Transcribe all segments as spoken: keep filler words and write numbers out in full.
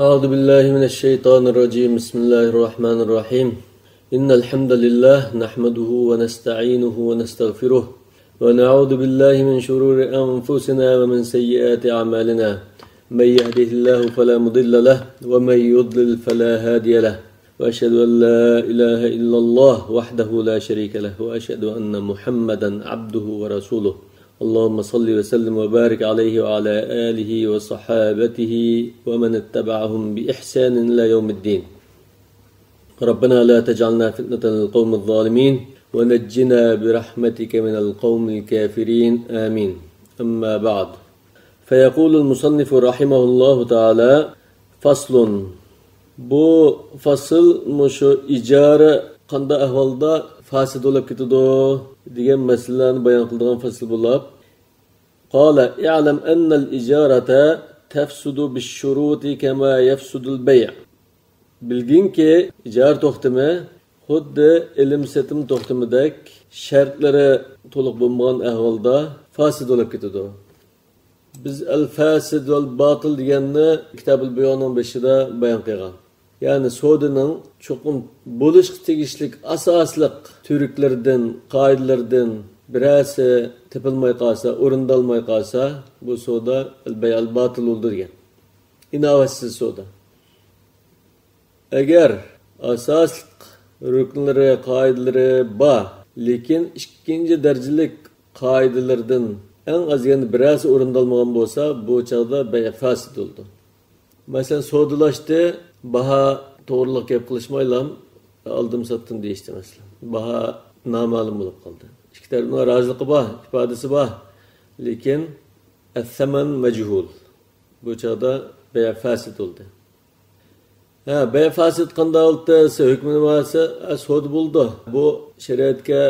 أعوذ بالله من الشيطان الرجيم. بسم الله الرحمن الرحيم. إن الحمد لله نحمده ونستعينه ونستغفره، ونعوذ بالله من شرور أنفسنا ومن سيئات أعمالنا. من يهده الله فلا مضل له، ومن يضلل فلا هادي له. وأشهد أن لا إله إلا الله وحده لا شريك له، وأشهد أن محمدا عبده ورسوله. اللهم صل وسلم وبارك عليه وعلى آله وصحابته ومن اتبعهم بإحسان إلى يوم الدين. ربنا لا تجعلنا فتنة للقوم الظالمين، ونجنا برحمتك من القوم الكافرين. آمين. أما بعد. فيقول المصنف رحمه الله تعالى: فصل. بۇ فەسىل مۇشۇ ئىجارە قانداق ئەھۋالدا فاسىد بولۇپ كېتىدۇ دېگەن مەسىلىلەرنى بايان قىلىدىغان فەسىل بولۇپ، قال: اعلم أن الإجارة تفسد بالشروط كما يفسد البيع. بىلگىنكى، ئىجارە توختىمى خۇددى ئېلىم-سېتىم توختىمىدەك شەرتلىرى تولۇق بولمىغان ئەھۋالدا فاسىد بولۇپ كېتىدۇ. بىز ئەل-فاسىد ۋەل-باتىل دېگەننى كىتابۇل بۇيۇئنىڭ بېشىدا بايان قىلغان. يەنى سودىنىڭ چوقۇم بولۇشقا تېگىشلىك ئاساسلىق تۈركلىرىدىن، قائىدىلىرىدىن بىرەرسى تېپىلماي قالسا، ئورۇندالماي قالسا، بۇ سودا ئەل-بەيئەل-باتىل بولىدۇ دېگەن. ئىناۋەتسىز سودا. ئەگەر ئاساسلىق رۇكنلىرى، قائىدىلىرى بار، لېكىن ئىككىنچى دەرىجىلىك قائىدىلىرىدىن ئەڭ ئاز دېگەندە بىرەرسى ئورۇندالمىغان بولسا، بۇ چاغدا بەيئ فاسىد بولىدۇ. مەسىلەن، سودىلاشتى، باھا توغرىلىق گەپ قىلىشمايلا، ئالدىم ساتتىم دېيىشتى، مەسىلەن. باھا نامەلۇم بولۇپ قالدى. ئىككى تەرەپنىڭ رازىلىقى بار، ئىپادىسى بار، لېكىن ئەسسەمەن مەجھۇل. بۇ چاغدا بەيئ فاسىد بولدى. ھە، بەيئ فاسىد قانداق ھالەتتە دېسە، ھۆكمى نېمە دېسە، ھە، سودا بولىدۇ. بۇ شەرىئەتكە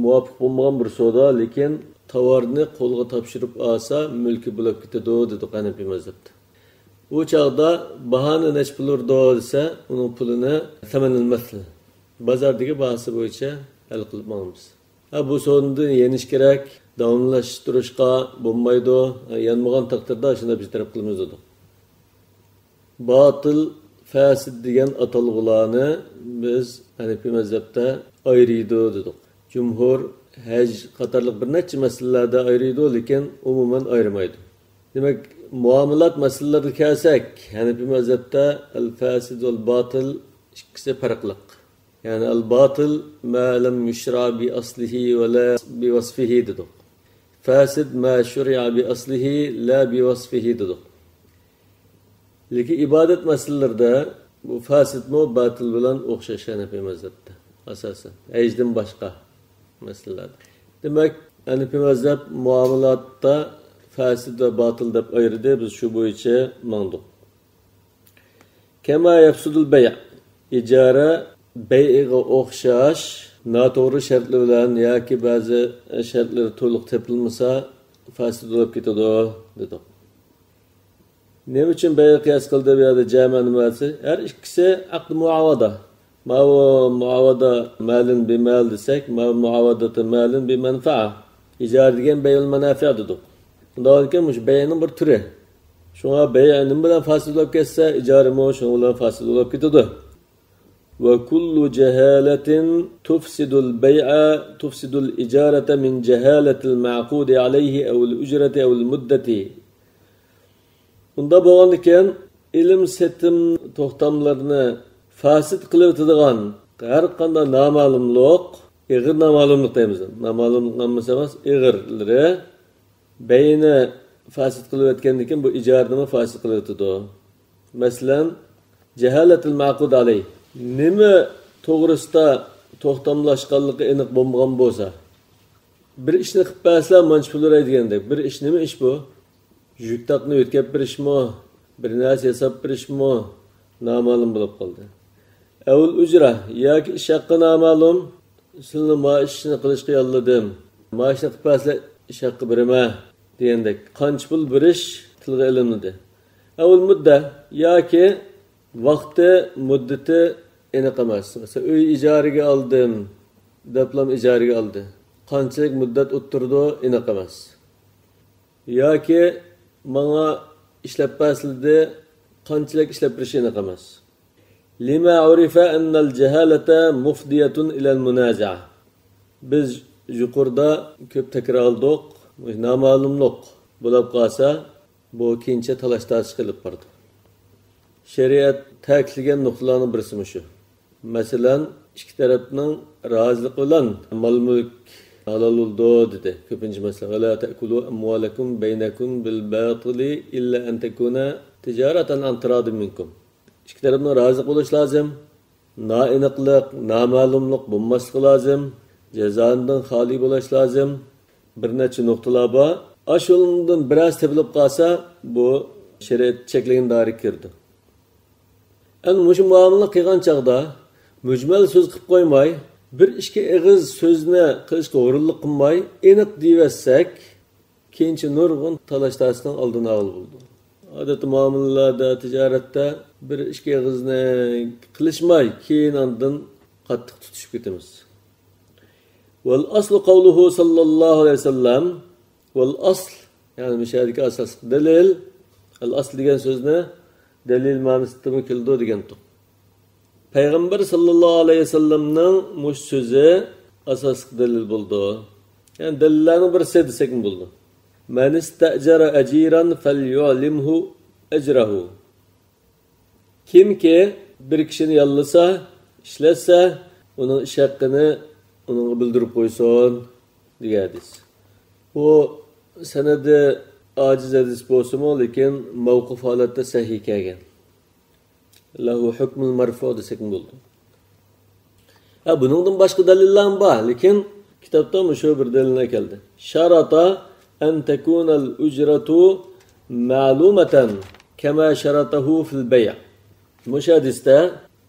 مۇۋاپىق بولمىغان بىر سودا، لېكىن تاۋارنى قولغا تاپشۇرۇپ ئالسا، مۈلكى بولۇپ كېتىدۇ، دېدۇق ھەنەپىي مەزھەپتە. ئۇ چاغدا باھانى نەچچە پۇل ئۇرىدۇ دېسە، ئۇنىڭ پۇلىنى سەمەنىل مەسل، بازاردىكى باھاسى بويىچە ھەل قىلىپ ماڭىمىز. ھە، بۇ سودىنى يېنىش كېرەك، داۋاملاشتۇرۇشقا بولمايدۇ، ھە، يانمىغان تەقدىردە شۇنداق بىر تەرەپ قىلىمىز دېدۇق. باتىل، فاسىد دېگەن ئاتالغۇلارنى بىز ھەنەپىي مەزھەپتە ئايرىيدۇ دېدۇق. جۇمھۇر، ھەج قاتارلىق بىر نەچچە مەسىلىلەردە ئايرىيدۇ، لېكىن ئومۇمەن ئايرىمايدۇ. دېمەك، مۇئامىلات مەسىلىلىرىگە كەلسەك، ھەنەپىي مەزھەپتە ئەل-فاسىد ۋەل-باتىل ئىككىسى پەرقلىق. يەنى ئەل-باتىل ما لم يشرع بأصله ولا بوصفه دېدۇق. فاسد ما شرع بأصله لا بوصفه دېدۇق. لېكىن ئىبادەت مەسىلىلىرىدە بۇ فاسىدمۇ باتىل بىلەن ئوخشاش ھەنەپىي مەزھەپتە ئاساسەن. ھەجدىن باشقا مەسىلىلەردە. دېمەك، ھەنەپىي مەزھەپ مۇئامىلاتتا فاسىد ۋە باتىل دەپ ئايرىدى، بىز شۇ بويىچە ماڭدۇق. كما يفسد البيع. ئىجارە بەيئىگە ئوخشاش ناتوغرا شەرتلەر بىلەن ياكى بەزى شەرتلىرى تولۇق تېپىلمىسا، فاسىد بولۇپ كېتىدۇ، دېدۇق. نېمە ئۈچۈن بەيئ قىياس قىلدى بۇ يەردە؟ جەمەنى مەنىسى، ھەر ئىككىسى ئەقدى مۇئاۋادە. ماۋۇ مۇئاۋادە مالىن بىمال دېسەك، ماۋۇ مۇئاۋادەتى مالىن بىمەنفەئە. ئىجارە دېگەن بەيئۇل مەنافىئە دېدۇق. شۇنداق ئىكەن، مۇشۇ بەيئنىڭ بىر تۈرى. شۇڭا بەيئ نېمە بىلەن فاسىد بولۇپ كەتسە، ئىجارىمۇ شۇنىڭ بىلەن فاسىد بولۇپ كېتىدۇ. وكل جهالة تفسد البيع تفسد الإجارة من جهالة المعقود عليه أو الأجرة أو المدة. ئۇنداق بولغاندىكىن، ئېلىم-سېتىم توختاملىرىنى فاسىد قىلىۋېتىدىغان ھەر قانداق نامەلۇملۇق، ئېغىر نامەلۇملۇق دەيمىز. نامەلۇملۇق ھەممىسى ئەمەس، ئېغىرلىرى بەيئنى فاسىد قىلىۋەتكەندىن كېيىن، بۇ ئىجارىنىمۇ فاسىد قىلىۋېتىدۇ. مەسىلەن، جهالة المعقود عليه. نېمە توغرىسىدا توختاملاشقانلىقى ئېنىق بولمىغان بولسا، بىر ئىشنى قىلىپ بەرسىلە مانچە پۇل بېرەي دېگەندەك، بىر ئىش نېمە ئىش بۇ؟ يۈك تاقنى يۆتكەپ بېرىشمۇ، بىر نەرسە ياساپ بېرىشمۇ نامەلۇم بولۇپ قالدى. ئەۋل ئۇجرە ياكى ئىش ھەققى نامەلۇم، سىلىنى ما ئىشنى قىلىشقا ياللىدىم، ما ئىشنى قىلىپ بەرسىلە ئىش ھەققى بېرىمەن دېگەندەك قانچە پۇل بېرىش تىلغا ئېلىنمىدى. ئەۋل مۇددە ياكى ۋاقتى، مۇددىتى ئېنىق ئەمەس. مەسىلەن، ئۆي ئىجارىگە ئالدىم دەپلا ئىجارىگە ئالدى. قانچىلىك مۇددەت ئولتۇرىدۇ، ئېنىق ئەمەس. ياكى ماڭا ئىشلەپ بەرسىلىدى، قانچىلىك ئىشلەپ بېرىشى ئېنىق ئەمەس. لما عرف أن الجهالة مفضية إلى المنازعة. بىز يۇقىرىدا كۆپ تەكرارلىدۇق، نامەلۇملۇق بولۇپ قالسا، بۇ كېيىنچە تالاش-تارتىشقا ئېلىپ بارىدۇ. شەرىئەت تەكىتلىگەن نۇقتىلارنىڭ بىرسى مۇشۇ. مەسىلەن، ئىككى تەرەپنىڭ رازىلىقى بىلەن مال-مۈلۈك ھالال بولىدۇ، دېدى. كۆپىنچە مەسىلە، ولا تأكلوا أموالكم بينكم بالباطل إلا أن تكون تجارة عن تراض منكم. ئىككى تەرەپنىڭ رازى بولۇشى لازىم. نائېنىقلىق، نامەلۇملۇق بولماسلىقى لازىم. جازاندىن خالىي بولۇش لازىم. بىر نەچچە نۇقتىلار بار. ئاشۇنىڭدىن بىرەرسى تېپىلىپ قالسا، بۇ شەرىئەت چەكلىگەن دائىرىگە كىرىدۇ. ئەنە مۇشۇ مۇئامىلىنى قىلغان چاغدا مۈجمەل سۆز قىلىپ قويماي، بىر ئىككى ئېغىز سۆزنى قىلىشقا ھۇرۇنلۇق قىلماي، ئېنىق دېيىۋەتسەك، كېيىنچە نۇرغۇن تالاش-تارتىشنىڭ ئالدىنى ئالغىلى بولىدۇ. ئادەتتە مۇئامىلىلەردە، تىجارەتتە بىر ئىككى ئېغىزنى قىلىشماي، كېيىن ئاندىن قاتتىق تۇتۇشۇپ كېتىمىز. والأصل قوله صلى الله عليه وسلم. والأصل، يەنى مۇشۇ يەردىكى ئاساسلىق دەلىل. الأصل دېگەن سۆزنى دەلىل مەنىسىدىمۇ كېلىدۇ دېگەنتۇق. پەيغەمبەر ساللاللاھۇ ئەلەيھى ۋەسەللەمنىڭ مۇشۇ سۆزى ئاساسلىق دەلىل بولىدۇ. يەنى دەلىللەرنىڭ بىرسى دېسەكمۇ بولىدۇ. من استأجر أجيرا فليعلمه أجره. كىمكى بىر كىشىنى ياللىسا، ئىشلەتسە، ئۇنىڭ ئىش ھەققىنى ئۇنىڭغا بىلدۈرۈپ قويسۇن، دېگەن ھەدىس. بۇ سەنەدى ئاجىز ھەدىس بولسىمۇ، لېكىن مەۋقۇف ھالەتتە سەھىھ كەلگەن. لەھۇ ھۆكمۇل مەرفۇ دېسەكمۇ بولىدۇ. ھە، بۇنىڭدىن باشقا دەلىللەرمۇ بار، لېكىن كىتابتا مۇشۇ بىر دەلىلنى كەلدى. شەرەتە ئەن تەكۇنەل ئۇجرەتۇ مەلۇمەتەن كەمە شەرەتەھۇ فىل بەيئ. مۇشۇ ھەدىستە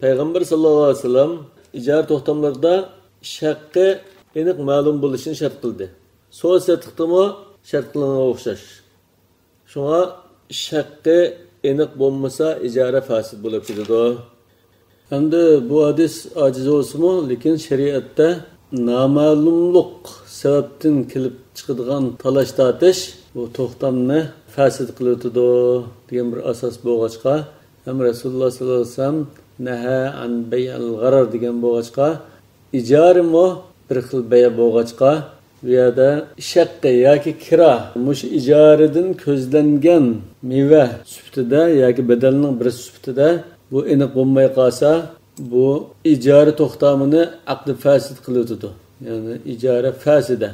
پەيغەمبەر ساللاللاھۇ ئەلەيھى ۋەسەللەم ئىجارە توختاملىرىدا ئىش ھەققى ئېنىق مەلۇم بولۇشىنى شەرت قىلدى. سودا-سېتىقتىمۇ شەرت قىلىنغانغا ئوخشاش. شۇڭا ئىش ھەققى ئېنىق بولمىسا، ئىجارە فاسىد بولۇپ كېتىدۇ. ئەمدى بۇ ھەدىس ئاجىز بولسىمۇ، لېكىن شەرىئەتتە نامەلۇملۇق سەۋەبتىن كېلىپ چىقىدىغان تالاش-تارتىش بۇ توختامنى فاسىد قىلىۋېتىدۇ دېگەن بىر ئاساس بولغاچقا، ھەم رەسۇلۇللاھ ساللاللاھۇ ئەلەيھى ۋەسەللەم نەھە ئەن بەيئىل غەرەر دېگەن بولغاچقا، ئىجارىمۇ بىر خىل بەيئ بولغاچقا، بۇ يەردە ئىش ھەققى ياكى كىرا، مۇشۇ ئىجارىدىن كۆزلەنگەن مېۋە سۈپىتىدە ياكى بەدەلنىڭ بىرى سۈپىتىدە بۇ ئېنىق بولماي قالسا، بۇ ئىجارە توختامىنى ئەقدى فاسىد قىلىۋېتىدۇ. يەنى ئىجارە فاسىدە.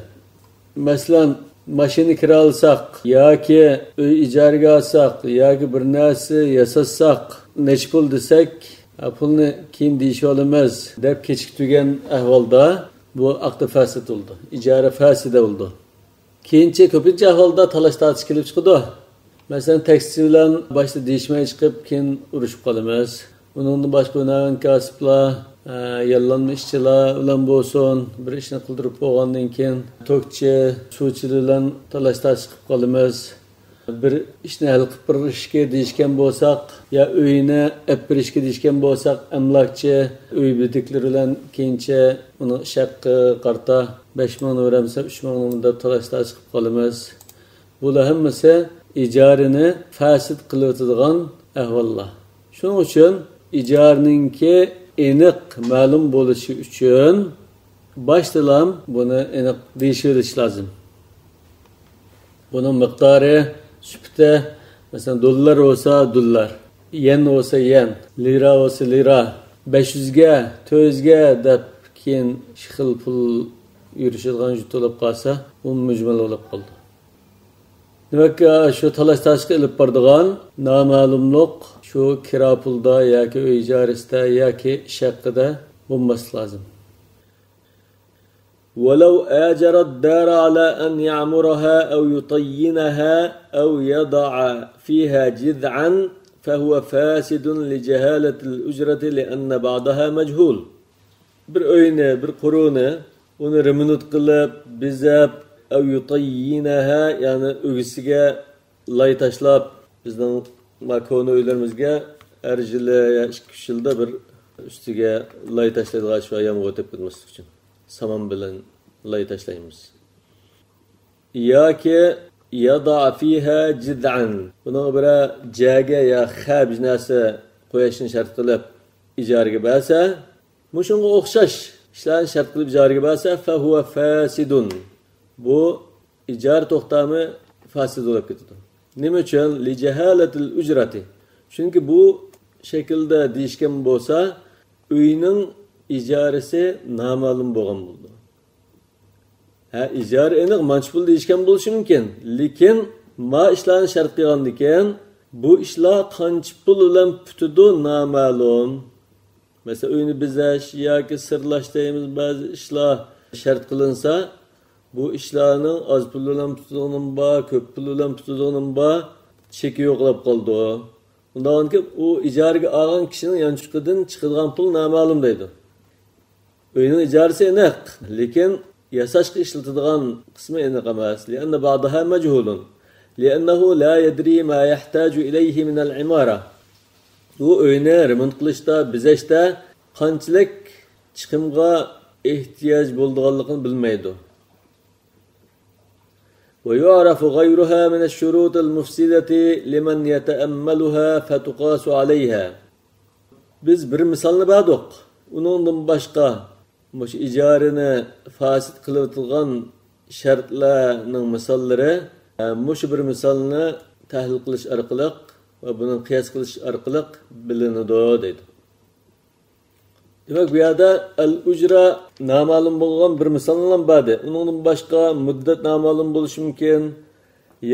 مەسىلەن، ماشىنا كىرالىساق ياكى ئۆي ئىجارىگە ئالساق ياكى بىر نەرسە ياساتساق، نەچچە پۇل دېسەك، ھە، پۇلنى كېيىن دېيىشىۋالىمىز دەپ كېچىكتۈرگەن ئەھۋالدا بۇ ئەقدى فاسىد بولىدۇ، ئىجارە فاسىدە بولىدۇ. كېيىنچە كۆپىنچە ئەھۋالدا تالاش-تارتىش كېلىپ چىقىدۇ. مەسىلەن، تاكسىچى بىلەن باشتا دېيىشمەي چىقىپ، كېيىن ئۇرۇشۇپ قالىمىز. ئۇنىڭدىن باشقا ھۈنەرۋەن كاسىپلار، ئە، ياللانما ئىشچىلار بىلەن بولسۇن، بىر ئىشنى قىلدۇرۇپ بولغاندىن كېيىن توكچى، سۇچى بىلەن تالاش-تارتىش قىلىپ قالىمىز. بىر ئىشنى ھەل قىلىپ بېرىشكە دېيىشكەن بولساق، يا ئۆينى ئەپ بېرىشكە دېيىشكەن بولساق، ئەملاكچى، ئۆي بىدىكلىرى بىلەن كېيىنچە ئۇنىڭ ئىش ھەققىگە قارىتا بەش مىڭنى بېرەمسەن، ئۈچ مىڭنى دەپ تالاش-تارتىش قىلىپ قالىمىز. بۇلار ھەممىسى ئىجارىنى فاسىد قىلىۋېتىدىغان ئەھۋاللار. شۇنىڭ ئۈچۈن ئىجارىنىڭكى ئېنىق مەلۇم بولۇشى ئۈچۈن باشتىلا بۇنى ئېنىق دېيىشىۋېلىش لازىم. بۇنىڭ مىقدارى، سۈپىتى، مەسىلەن، دوللار بولسا دوللار، يەن بولسا يەن، لىرا بولسا لىرا، بەش يۈزگە، تۆت يۈزگە دەپ كېيىن ئىككى خىل پۇل يۈرۈشىدىغان يۇرت بولۇپ قالسا، بۇ مۈجمەل بولۇپ قالىدۇ. دېمەك، شۇ تالاش-تارتىشقا ئېلىپ بارىدىغان نامەلۇملۇق شۇ كىرا پۇلدا ياكى ئۆي ئىجارىسىدە ياكى ئىش ھەققىدە بولماسلىقى لازىم. ولو آجر الدار على أن يعمرها أو يطينها أو يضع فيها جذعا فهو فاسد لجهالة الأجرة لأن بعضها مجهول. بىر ئۆينى، بىر قورۇنى، ئۇنى رېمونت قىلىپ، بېزەپ، أو يطينها، يەنى ئۆگزىسىگە لاي تاشلاپ، بىزنىڭ ما كونا ئۆيلىرىمىزگە ھەر يىلى يا ئىككى، ئۈچ يىلدا بىر ئۈستىگە لاي تاشلايدىغان ئىش بار، يامغۇر تېپىپ كەتمەسلىك ئۈچۈن. سامان بىلەن لاي تاشلايمىز. ياكى يضع فيها جذعا، بۇنىڭغا بىرەر جەگە يا خە بىر نەرسە قويۇشنى شەرت قىلىپ ئىجارىگە بەرسە، مۇشۇنىڭغا ئوخشاش ئىشلارنى شەرت قىلىپ ئىجارىگە بەرسە، فهو فاسد، بۇ ئىجارە توختامى فاسىد بولۇپ كېتىدۇ. نېمە ئۈچۈن؟ لجهالة الأجرة، چۈنكى بۇ شەكىلدە دېيىشكەن بولسا، ئۆينىڭ ئىجارىسى نامەلۇم بولغان بولىدۇ. ھە، ئىجارە ئېنىق مانچە پۇل دېيىشكەن بولۇشى مۇمكىن، لېكىن ما ئىشلارنى شەرت قىلغاندىكىن، بۇ ئىشلار قانچە پۇل بىلەن پۈتىدۇ نامەلۇم. مەسىلەن، ئۆينى بېزەش ياكى سىرلاش دەيمىز، بەزى ئىشلار شەرت قىلىنسا، بۇ ئىشلارنىڭ ئاز پۇل بىلەن پۈتىدىغىنىمۇ بار، كۆپ پۇل بىلەن پۈتىدىغىنىمۇ بار، چېكى يوقلاپ قالىدۇ. ئۇنداقكەن، ئۇ ئىجارىگە ئالغان كىشىنىڭ يانچۇقىدىن چىقىدىغان پۇل نامەلۇم دەيدۇ. ئۆينىڭ ئىجارىسى ئېنىق، لېكىن ياساشقا ئىشلىتىدىغان قىسمى ئېنىق ئەمەس. لأن بعضها مجهول، لأنه لا يدري ما يحتاج إليه من العمارة. ئۇ ئۆينى رېمونت قىلىشتا، بېزەشتە قانچىلىك چىقىمغا ئېھتىياج بولىدىغانلىقىنى بىلمەيدۇ. ويعرف غيرها من الشروط المفسدة لمن يتأملها فتقاس عليها. بىز بىر مىسالنى بەردۇق. ئۇنىڭدىن باشقا مۇشۇ ئىجارىنى فاسىد قىلىۋېتىدىغان شەرتلەرنىڭ مىساللىرى، ئە، مۇشۇ بىر مىسالنى تەھلىل قىلىش ئارقىلىق ۋە بۇنى قىياس قىلىش ئارقىلىق بىلىنىدۇ، دەيدۇ. دېمەك، بۇ يەردە ئەل ئۇجرا نامەلۇم بولغان بىر مىسالنى بەردى. ئۇنىڭدىن باشقا مۇددەت نامەلۇم بولۇشى مۇمكىن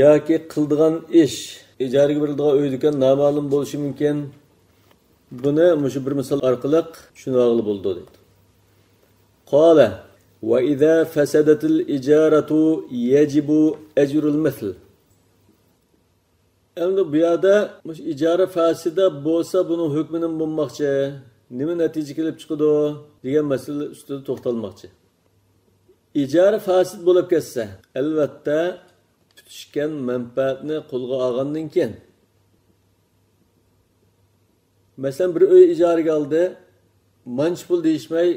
ياكى قىلىدىغان ئىش، ئىجارىگە بېرىلىدىغان ئۆي-دۇكان نامەلۇم بولۇشى مۇمكىن. بۇنى مۇشۇ بىر مىسال ئارقىلىق چۈشىنىۋالغىلى بولىدۇ، دەيدۇ. قال: وإذا فسدت الإجارة يجب أجر المثل. ئەمدى بۇ يەردە مۇشۇ ئىجارە فاسىدە بولسا، بۇنىڭ ھۆكمى نېمە بولماقچى؟ نېمە نەتىجە كېلىپ چىقىدۇ؟ دېگەن مەسىلە ئۈستىدە توختالماقچى. ئىجارە فاسىد بولۇپ كەتسە، ئەلۋەتتە، پۈتۈشكەن مەنپەئەتنى قولغا ئالغاندىن كېيىن، مەسىلەن، بىر ئۆي ئىجارىگە ئالدى، مانچە پۇل دېيىشمەي،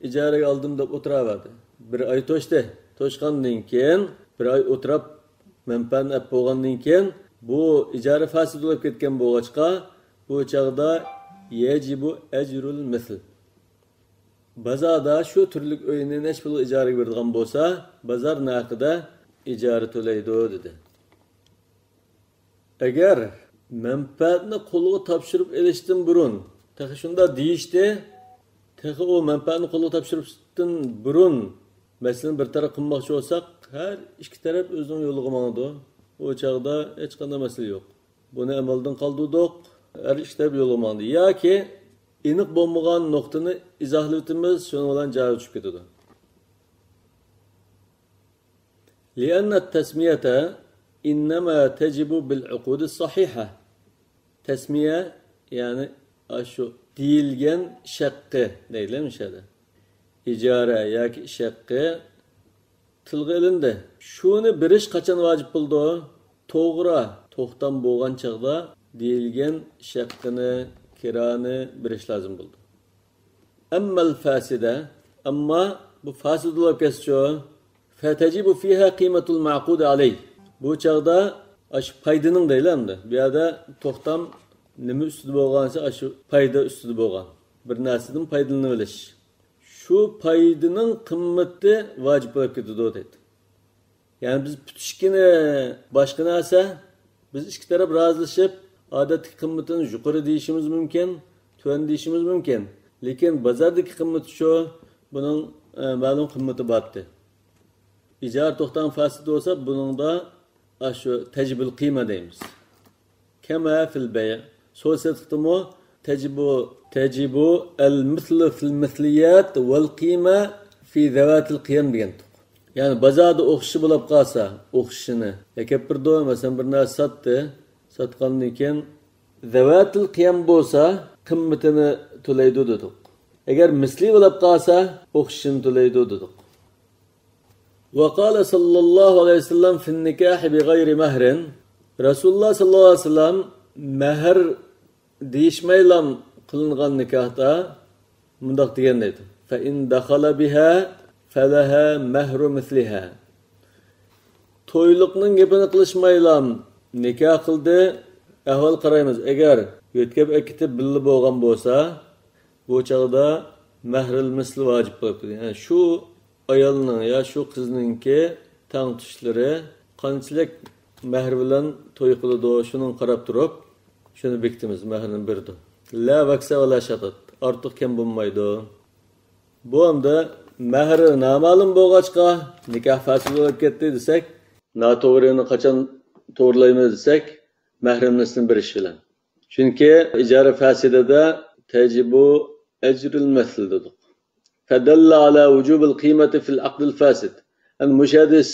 ئىجارىگە ئالدىم دەپ ئولتۇرۇۋەردى. بىر ئاي توشتى. توشقاندىن كېيىن، بىر ئاي ئولتۇراپ، مەنپەئەتنى ئەپ بولغاندىن كېيىن، بۇ ئىجارە فاسىد بولۇپ كەتكەن بولغاچقا، بۇ چاغدا يەجىبۇ ئەجرۇل مىسل. بازاردا شۇ تۈرلۈك ئۆينى نەچچە پۇلغا ئىجارىگە بېرىدىغان بولسا، بازار نەقىدە ئىجارە تۆلەيدۇ، دېدى. ئەگەر مەنپەئەتنى قولغا تاپشۇرۇپ ئېلىشتىن بۇرۇن، تېخى شۇنداق دېيىشتى، تېخى ئۇ مەنپەئەتنى قولغا تاپشۇرۇشتىن بۇرۇن، مەسىلىنى بىر تەرەپ قىلماقچى بولساق، ھەر ئىككى تەرەپ ئۆزىنىڭ يولىغا ماڭىدۇ. ئۇ چاغدا ھېچقانداق مەسىلە يوق. بۇنى ئەمەلدىن قالدۇردۇق، ھەر ئىككى تەرەپ يولىغا ماڭدى. ياكى ئېنىق بولمىغان نۇقتىنى ئىزاھلىۋېتىمىز، شۇنىڭ بىلەن جايىغا چۈشۈپ كېتىدۇ. لأن التسمية إنما تجب بالعقود الصحيحة. تەسمىيە، يەنى ئاشۇ دېيىلگەن ئىش ھەققى دەيدىلە مۇشۇ يەردە. ئىجارە ياكى ئىش ھەققى تىلغا ئېلىندى. شۇنى بېرىش قاچان ۋاجىپ بولىدۇ؟ توغرا توختام بولغان چاغدا دېيىلگەن ئىش ھەققىنى، كىرانى بېرىش لازىم بولىدۇ. أما الفاسدة، ئەمما بۇ فاسىد بولۇپ كەتسىچۇ، فتجب فيها قيمة المعقود عليه. بۇ چاغدا ئاشۇ پايدىنىڭ دەيلى ئەمدى. بۇ يەردە توختام نېمە ئۈستىدە بولغان دېسە، ئاشۇ پايدا ئۈستىدە بولغان بىر نەرسىدىن پايدىلىنىۋېلىش. شۇ پايدىنىڭ قىممىتى ۋاجىپ بولۇپ كېتىدۇ دەيدۇ. يەنى بىز پۈتۈشكىنى باشقا نەرسە، بىز ئىككى تەرەپ رازىلىشىپ، ئادەتتىكى قىممىتىنى يۇقىرى دېيىشىمىز مۇمكىن، تۆۋەن دېيىشىمىز مۇمكىن. لېكىن بازاردىكى قىممىتى شۇ، بۇنىڭ، ئە، مەلۇم قىممىتى بارتتى. ئىجارە توختام فاسىد بولسا، بۇنىڭدا ئاشۇ تەجىبۇل قىيمە دەيمىز. كما في البيع. سودا سېتىقتىمۇ تەجىبۇ، تەجىبۇ المثل في المثليات والقيمة في ذوات القيم دېگەنتۇق. يەنى بازاردا ئوخشىشى بولۇپ قالسا، ئوخشىشىنى ئەكەپ بېرىدۇ. مەسىلەن، بىر نەرسە ساتتى. ساتقاندىن كېيىن ذواتىل قىيم بولسا، قىممىتىنى تۆلەيدۇ دېدۇق. ئەگەر مىسلى بولۇپ قالسا، ئوخشىشىنى تۆلەيدۇ دېدۇق. وقال صلى الله عليه وسلم في النكاح بغير مهر. رەسۇلۇللاھ سەللەللاھۇ ئەلەيھى ۋەسەللەم مەھىر دېيىشمەيلا قىلىنغان نىكاھتا مۇنداق دېگەن دەيدۇ: فإن دخل بها فلها مهر مثلها. تويلۇقنىڭ گېپىنى قىلىشمايلا نىكاھ قىلدى. ئەھۋال قارايمىز. ئەگەر يۆتكەپ ئەكېتىپ بىللە بولغان بولسا، بۇ چاغدا مەھرىل مىسل ۋاجىپ بولۇپ كېتىدۇ. يەنى شۇ ئايالنىڭ يا شۇ قىزنىڭكى تەڭتۇشلىرى قانچىلىك مەھر بىلەن توي قىلىدۇ، شۇنىڭغا قاراپ تۇرۇپ، شۇنى بېكىتىمىز، مەھرىنى بېرىدۇ. لا ۋەكسە ۋە لا شەتەت. ئارتۇق كەم بولمايدۇ. بۇ ئەمدى مەھرى نامەلۇم بولغاچقا، نىكاھ پاسىد بولۇپ كەتتى دېسەك، ناتوغرىنى قاچان توغرىلايمىز دېسەك، مەھرىنى بېرىش بىلەن. چۈنكى ئىجارە فاسىدىدە تەجىبۇ ئەجرىل مىسل دېدۇق. فدل على وجوب القيمة في العقد الفاسد. ئەمدى مۇشۇ ھەدىس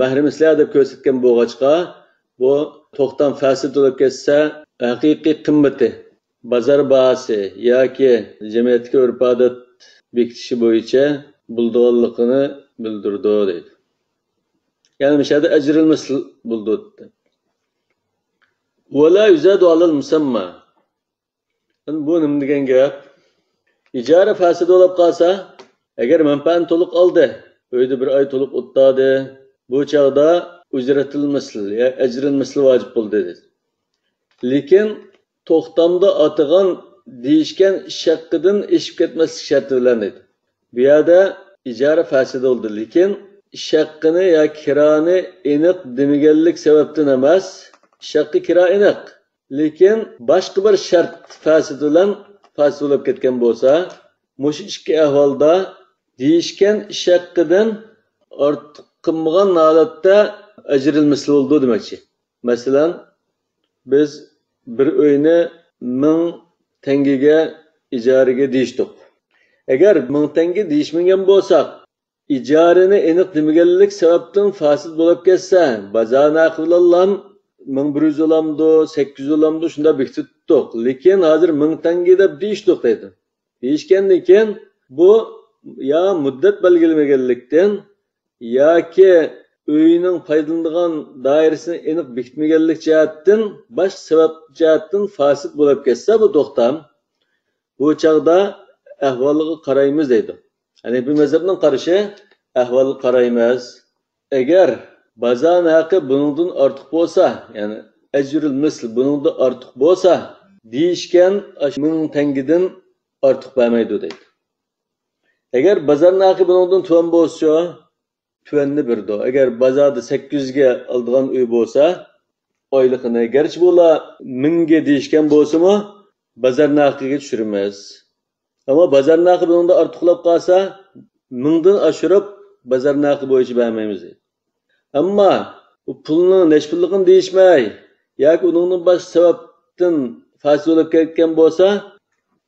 مەھرىمىسلەر دەپ كۆرسەتكەن بولغاچقا، بۇ توختام فاسىد بولۇپ كەتسە، ھەقىقىي قىممىتى بازار باھاسى ياكى جەمئىيەتتىكى ئۆرپ-ئادەت بېكىتىشى بويىچە بولىدىغانلىقىنى بىلدۈرىدۇ دەيدۇ. يەنى مۇشۇ يەردە ئەجرىل مىسل بولىدۇ. ولا يزاد على المسمى. بۇ نېمە دېگەن گەپ؟ ئىجارە پاسىد بولۇپ قالسا، ئەگەر مەنپەئەتنى تولۇق ئالدى، ئۆيدە بىر ئاي تولۇق ئولتۇردى، بۇ چاغدا ئۇجرەتىل مىسل، يا ئەجرىل مىسل ۋاجىپ بولدى دېدى. لېكىن توختامدا ئاتىغان دېيىشكەن ئىش ھەققىدىن ئېشىپ كەتمەسلىك شەرتى بىلەن دېدى. بۇ يەردە ئىجارە پاسىد بولدى، لېكىن ئىش ھەققىنى يا كىرانى ئېنىق دېمىگەنلىك سەۋەبتىن ئەمەس، ئىش ھەققى كىرا ئېنىق. لېكىن باشقا بىر شەرت پاسىد بىلەن پاسىد بولۇپ كەتكەن بولسا، مۇشۇ ئىككى ئەھۋالدا دېيىشكەن ئىش ھەققىدىن ئارتۇق قىلمىغان ھالەتتە ئەجرىل مىسل بولىدۇ دېمەكچى. مەسىلەن، بىز بىر ئۆينى مىڭ تەڭگىگە ئىجارىگە دېيىشتۇق. ئەگەر مىڭ تەڭگە دېيىشمىگەن بولساق، ئىجارىنى ئېنىق دېمىگەنلىك سەۋەبتىن پاسىد بولۇپ كەتسە، بازار ناخى بىلەنلا مىڭ بىر يۈز بولامدۇ، سەككىز يۈز بولامدۇ، شۇنداق بېكىتىپ تۇتتۇق. لېكىن ھازىر مىڭ تەڭگە دەپ دېيىشتۇق دەيدۇ. دېيىشكەندىن كېيىن، بۇ يا مۇددەت بەلگىلىمىگەنلىكتىن ياكى ئۆينىڭ پايدىلىنىدىغان دائىرىسىنى ئېنىق بېكىتمىگەنلىك جەھەتتىن، باشقا سەۋەب جەھەتتىن پاسىد بولۇپ كەتسە بۇ توختام، بۇ چاغدا ئەھۋالىغا قارايمىز دەيدۇ. ھەنىپىي مەزھەپنىڭ قارىشى ئەھۋالغا قارايمىز. ئەگەر بازار ھەققى بۇنىڭدىن ئارتۇق بولسا، يەنى ئەجرۇل مىسل بۇنىڭدىن ئارتۇق بولسا، دېيىشكەن ئاشۇ مىڭ تەڭگىدىن ئارتۇق بەرمەيدۇ دەيدۇ. ئەگەر بازار ناخى بۇنىڭدىن تۆۋەن بولسىچۇ؟ تۆۋەننى بېرىدۇ. ئەگەر بازاردا سەككىز يۈزگە ئالىدىغان ئۆي بولسا، ئايلىقىنى، گەرچە بۇلار مىڭگە دېيىشكەن بولسىمۇ، بازار ناخىغا چۈشۈرىمىز. ئەمما بازار ناخى بۇنىڭدا ئارتۇقلاپ قالسا، مىڭدىن ئاشۇرۇپ، بازار ناخى بويىچە بەرمەيمىز. ئەمما ئۇ پۇلنىڭ نەچچە پۇللۇقىنى دېيىشمەي، ياكى ئۇنىڭدىن باشقا سەۋەبتىن پاسىد بولۇپ كەتكەن بولسا،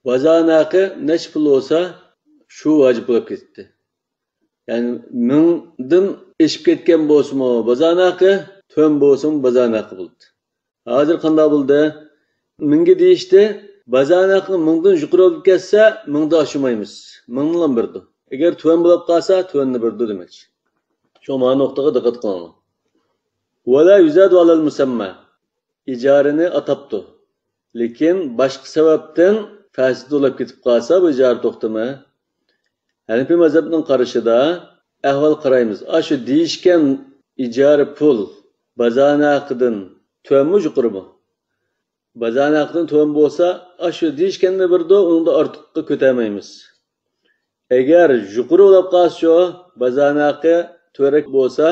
بازار ناخى نەچچە پۇل بولسا، شۇ ۋاجىپ بولۇپ كېتىدۇ. يەنى مىڭدىن ئېشىپ كەتكەن بولسىمۇ بازار ناخى، تۆۋەن بولسىمۇ بازار ناخى بولىدۇ. ھازىر قانداق بولدى؟ مىڭگە دېيىشتى، بازار ناخى مىڭدىن يۇقىرى بولۇپ كەتسە، مىڭدا ئاشۇرمايمىز. مىڭنىلا بېرىدۇ. ئەگەر تۆۋەن بولۇپ قالسا، تۆۋەننى بېرىدۇ دېمەكچى. شۇ مانا نۇقتىغا دىققەت قىلىڭلار. ولا يزاد على المسمى. ئىجارىنى ئاتاپتۇ. لېكىن باشقا سەۋەبتىن پاسىد بولۇپ كېتىپ قالسا، بۇ ئىجارە توختىمى، ھەنىپىي مەزھەپنىڭ قارىشىدا ئەھۋال قارايمىز. ئاشۇ دېيىشكەن ئىجارە پۇل بازار ناخىدىن تۆۋەنمۇ، يۇقىرىمۇ؟ بازار ناخىدىن تۆۋەن بولسا، ئاشۇ دېيىشكەننى بېرىدۇ، ئۇنىڭدا ئارتۇققا كۆتەرمەيمىز. ئەگەر يۇقىرى بولۇپ قالسىچۇ، بازار ناخى تۆۋەنرەك بولسا،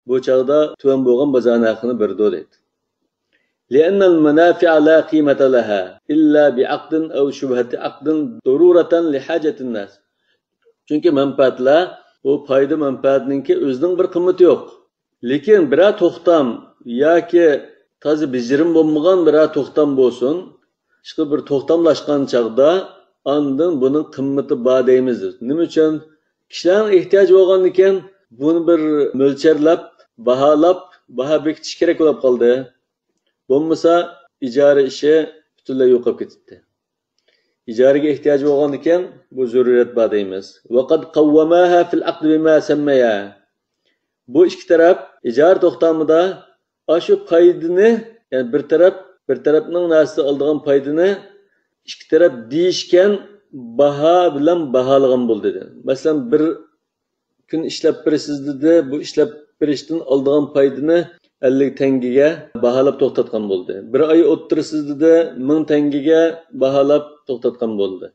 بۇ چاغدا تۆۋەن بولغان بازار ناخىنى بېرىدۇ دەيدۇ. لأن المنافع لا قيمة لها إلا بعقد أو شبهة عقد ضرورة لحاجة الناس. چۈنكى مەنپەئەتلەر، بۇ پايدا مەنپەئەتنىڭكى ئۆزىنىڭ بىر قىممىتى يوق. لېكىن بىرەر توختام ياكى تازا بېجىرىم بولمىغان بىرەر توختام بولسۇن، ئىشقىلىپ بىر توختاملاشقان چاغدا ئاندىن بۇنىڭ قىممىتى بار دەيمىز. نېمە ئۈچۈن؟ كىشىلەرنىڭ ئېھتىياجى بولغاندىكىن بۇنى بىر مۆلچەرلەپ، باھالاپ، باھا بېكىتىش كېرەك بولۇپ قالدى. بولمىسا ئىجارە ئىشى پۈتۈنلەي يوقاپ كېتەتتى. ئىجارىگە ئېھتىياجى بولغاندىكىن بۇ زۆرۈرىيەت بار دەيمىز. وقد قوماها في العقد بما سميا. بۇ ئىككى تەرەپ ئىجارە توختامىدا ئاشۇ پايدىنى، يەنى بىر تەرەپ، بىر تەرەپنىڭ نەرسىدىن ئالىدىغان پايدىنى ئىككى تەرەپ دېيىشكەن باھا بىلەن باھالىغان بولدى دېدى. مەسىلەن، بىر كۈن ئىشلەپ بېرىسىز دېدى، بۇ ئىشلەپ بېرىشتىن ئالىدىغان پايدىنى ئەللىك تەڭگىگە باھالاپ توختاتقان بولدى. بىر ئاي ئوتتۇرىسىدا مىڭ تەڭگىگە باھالاپ توختاتقان بولدى.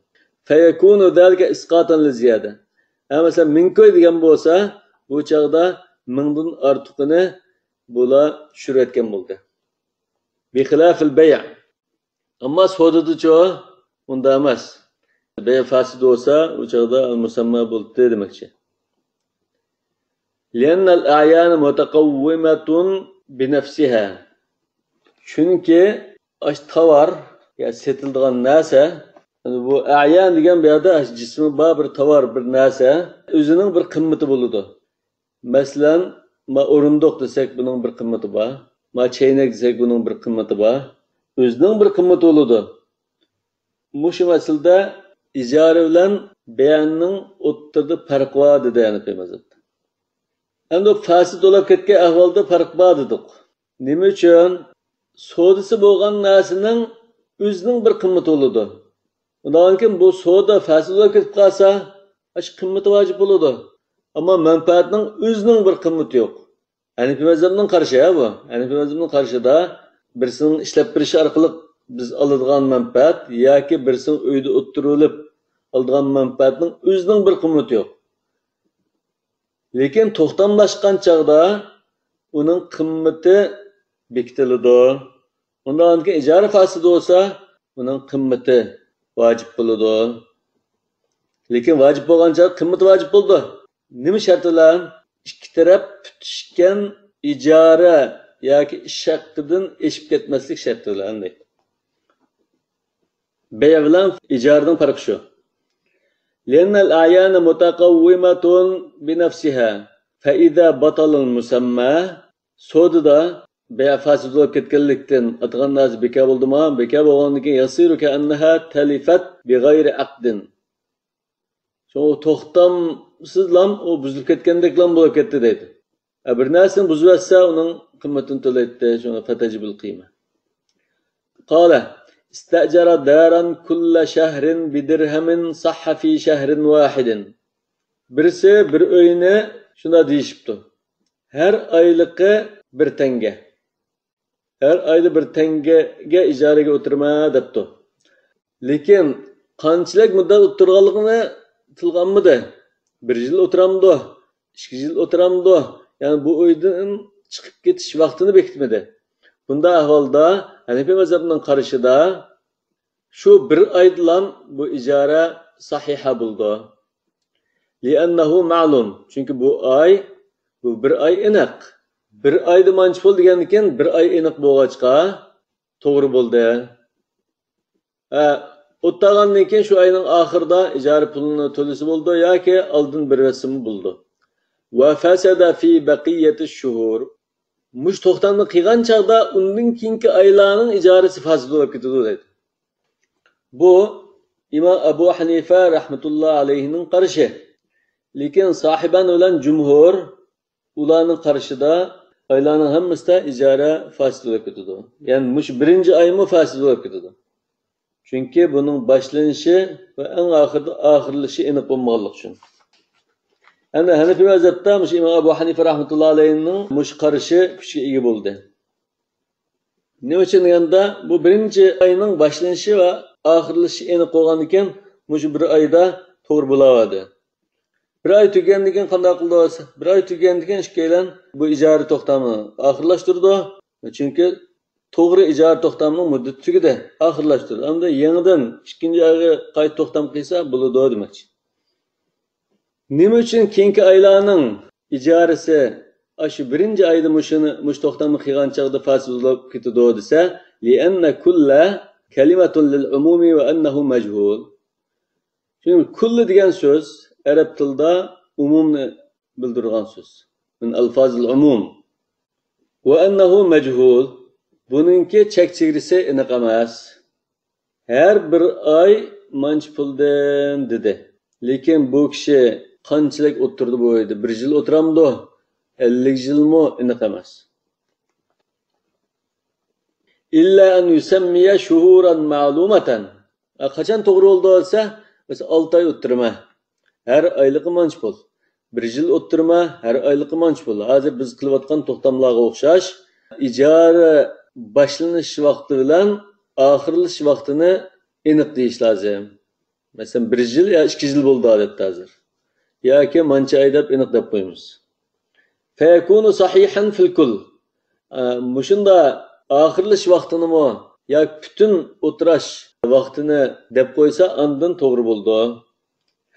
فيكون ذلك إسقاطا للزيادة. ھە، مەسىلەن، مىڭ كوي دېگەن بولسا، بۇ چاغدا مىڭدىن ئارتۇقىنى بۇلار چۈشۈرۈۋەتكەن بولدى. بخلاف البيع. ئەمما سودىدىچۇ؟ ئۇنداق ئەمەس. بەيئ فاسىد بولسا، ئۇ چاغدا مۇسەمما بولدى دېمەكچى. لأن الأعيان متقومة بنفسها. چۈنكى ئاش تاۋار، يا سېتىلىدىغان نەرسە، بۇ ئەيان دېگەن بۇ يەردە جىسمى بار بىر تاۋار، بىر نەرسە، ئۆزىنىڭ بىر قىممىتى بولىدۇ. مەسىلەن، ما ئورۇندۇق دېسەك، بۇنىڭ بىر قىممىتى بار. ما چەينەك دېسەك، بۇنىڭ بىر قىممىتى بار. ئۆزىنىڭ بىر قىممىتى بولىدۇ. مۇشۇ مەسىلىدە ئىجارە بىلەن بەيئنىڭ ئوتتۇرىدا پەرق بار، دېدى ھەنىپىي مەزھەپتە. ئەمدى پاسىد بولۇپ كەتكەن ئەھۋالدا پەرق بار دېدۇق. نېمە ئۈچۈن؟ سودىسى بولغان نەرسىنىڭ ئۆزىنىڭ بىر قىممىتى بولىدۇ. ئۇنداقتىن كېيىن بۇ سودا پاسىد بولۇپ كېتىپ قالسا، ئاشۇ قىممىتى ۋاجىپ بولىدۇ. ئەمما مەنپەئەتنىڭ ئۆزىنىڭ بىر قىممىتى يوق. ھەنىپىي مەزھەپنىڭ قارىشى، ھە، بۇ. ھەنىپىي مەزھەپنىڭ قارىشىدا بىرسىنىڭ ئىشلەپ بېرىشى ئارقىلىق بىز ئالىدىغان مەنپەئەت ياكى بىرسىنىڭ ئۆيدە ئولتۇرۇۋېلىپ ئالىدىغان مەنپەئەتنىڭ ئۆزىنىڭ بىر قىممىتى يوق. لېكىن توختاملاشقان چاغدا ئۇنىڭ قىممىتى بېكىتىلىدۇ. ئۇنداقتىن كېيىن ئىجارە فاسىد بولسا، ئۇنىڭ قىممىتى ۋاجىپ بولىدۇ. لېكىن ۋاجىپ بولغان چاغدا قىممىتى ۋاجىپ بولىدۇ. نېمە شەرت بىلەن؟ ئىككى تەرەپ پۈتۈشكەن ئىجارە ياكى ئىش ھەققىدىن ئېشىپ كەتمەسلىك شەرتى بىلەن، دەيدۇ. بەيئ بىلەن ئىجارىنىڭ پەرقى شۇ. لأن الأعيان متقومة بنفسها، فإذا بطل المسمى، سودىدا بەيئ فاسىد بولۇپ كەتكەنلىكتىن ئاتىغان نەرسە بىكار بولدىما؟ بىكار بولغاندىن كېيىن يصير كأنها تلفت بغير عقد. شۇڭا توختامسىزلام ئۇ بۇزۇلۇپ كەتكەندەكلام بولۇپ كەتتى دەيدۇ. ئە، بىر نەرسىنى بۇزۇۋەتسە، ئۇنىڭ قىممىتىنى تۆلەيتتى. شۇڭا فتجب القيمة. قال استأجر دارا كل شهر بدرهم صح في شهر واحد. بىرسى بىر ئۆينى شۇنداق دېيىشىپتۇ. ھەر ئايلىقى بىر تەڭگە. ھەر ئايدا بىر تەڭگىگە ئىجارىگە ئولتۇرىمەن دەپتۇ. لېكىن قانچىلىك مۇددەت ئولتۇرغانلىقىنى تىلغا ئالمىدى. بىر يىل ئولتۇرامدۇ، ئىككى يىل ئولتۇرامدۇ؟ يەنى بۇ ئۆيدىن چىقىپ كېتىش ۋاقتىنى بېكىتمىدى. بۇنداق ئەھۋالدا ھەنىپىي مەزھەپنىڭ قارىشىدا شۇ بىر ئايدىلا بۇ ئىجارە سەھىھە بولىدۇ. لأنه معلوم. چۈنكى بۇ ئاي، بۇ بىر ئاي ئېنىق. بىر ئايدا مانچە پۇل دېگەندىن كېيىن بىر ئاي ئېنىق بولغاچقا توغرا بولدى. ھە، ئولتۇرغاندىن كېيىن شۇ ئاينىڭ ئاخىرىدا ئىجارە پۇلىنى تۆلىسە بولىدۇ ياكى ئالدىن بېرىۋەتسىمۇ بولىدۇ. وفسد في بقية الشهور. مۇشۇ توختامنى قىلغان چاغدا ئۇندىن كېيىنكى ئايلارنىڭ ئىجارىسى پاسىد بولۇپ كېتىدۇ دەيدۇ. بۇ ئىمام ئەبۇ ھەنىفە رەھمەتۇللا ئەلەيھىنىڭ قارىشى. لېكىن ساھىبان بىلەن جۇمھۇر ئۇلارنىڭ قارىشىدا ئايلارنىڭ ھەممىسىدە ئىجارە فاسىد بولۇپ كېتىدۇ. يەنى مۇشۇ بىرىنچى ئايمۇ فاسىد بولۇپ كېتىدۇ. چۈنكى بۇنىڭ باشلىنىشى ۋە ئەڭ ئاخىرىدا ئاخىرلىشىشى ئېنىق بولمىغانلىقى ئۈچۈن. ئەمدى ھەنىفىي مەزھەپتە مۇشۇ ئىمام ئەبۇ ھەنىفە رەھمەتۇللا ئەلەيھىنىڭ مۇشۇ قارىشى كۈچكە ئىگە بولدى. نېمە ئۈچۈن دېگەندە، بۇ بىرىنچى ئاينىڭ باشلىنىشى ۋە ئاخىرلىشىشى ئېنىق بولغاندىن كېيىن، مۇشۇ بىر ئايدا توغرا بولاۋەردى. بىر ئاي تۈگىگەندىن كېيىن قانداق قىلدى دېسە، بىر ئاي تۈگىگەندىن كېيىن ئىككىيلەن بۇ ئىجارە توختامىنى ئاخىرلاشتۇرىدۇ. چۈنكى توغرا ئىجارە توختامىنىڭ مۇددىتى تۈگىدى، ئاخىرلاشتۇرىدۇ. ئەمدى يېڭىدىن ئىككىنچى ئايغا قايتا توختام قىلسا بولىدۇ دېمەكچى. نېمە ئۈچۈن كېيىنكى ئايلارنىڭ ئىجارىسى ئاشۇ بىرىنچى ئايدا مۇشۇنى، مۇشۇ توختامنى قىلغان چاغدا فاسىد بولۇپ كېتىدۇ دېسە، لأن كل كلمة للعموم وأنه مجهول. چۈنكى كل دېگەن سۆز ئەرەب تىلىدا ئومۇمنى بىلدۈرىدىغان سۆز. من ألفاظ العموم. وأنه مجهول. بۇنىڭكى چەك چېگرىسى ئېنىق ئەمەس. ھەر بىر ئاي مانچە پۇلدىن دېدى. لېكىن بۇ كىشى قانچىلىك ئولتۇردى بۇ ئۆيدە؟ بىر يىل ئولتۇرامدۇ؟ ئەللىك يىلمۇ؟ ئېنىق ئەمەس. إلا أن يسمي شهورا معلومة. ئە، قاچان توغرا بولىدۇ دېسە، مەسىلەن، ئالتە ئاي ئولتۇرىمەن. ھەر ئايلىقى مانچە پۇل. بىر يىل ئوتتۇرىما، ھەر ئايلىقى مانچە پۇل. ھازىر بىز قىلىۋاتقان توختاملارغا ئوخشاش، ئىجارە باشلىنىش ۋاقتى بىلەن ئاخىرلىشىش ۋاقتىنى ئېنىق دېيىش لازىم. مەسىلەن، بىر يىل يا ئىككى يىل بولدى ئادەتتە ھازىر. ياكى مانچە ئاي دەپ ئېنىق دەپ قويىمىز. فيكون صحيحا في الكل. ئە، مۇشۇندا ئاخىرلىشىش ۋاقتىنىمۇ ياكى پۈتۈن ئولتۇراش ۋاقتىنى دەپ قويسا، ئاندىن توغرا بولىدۇ.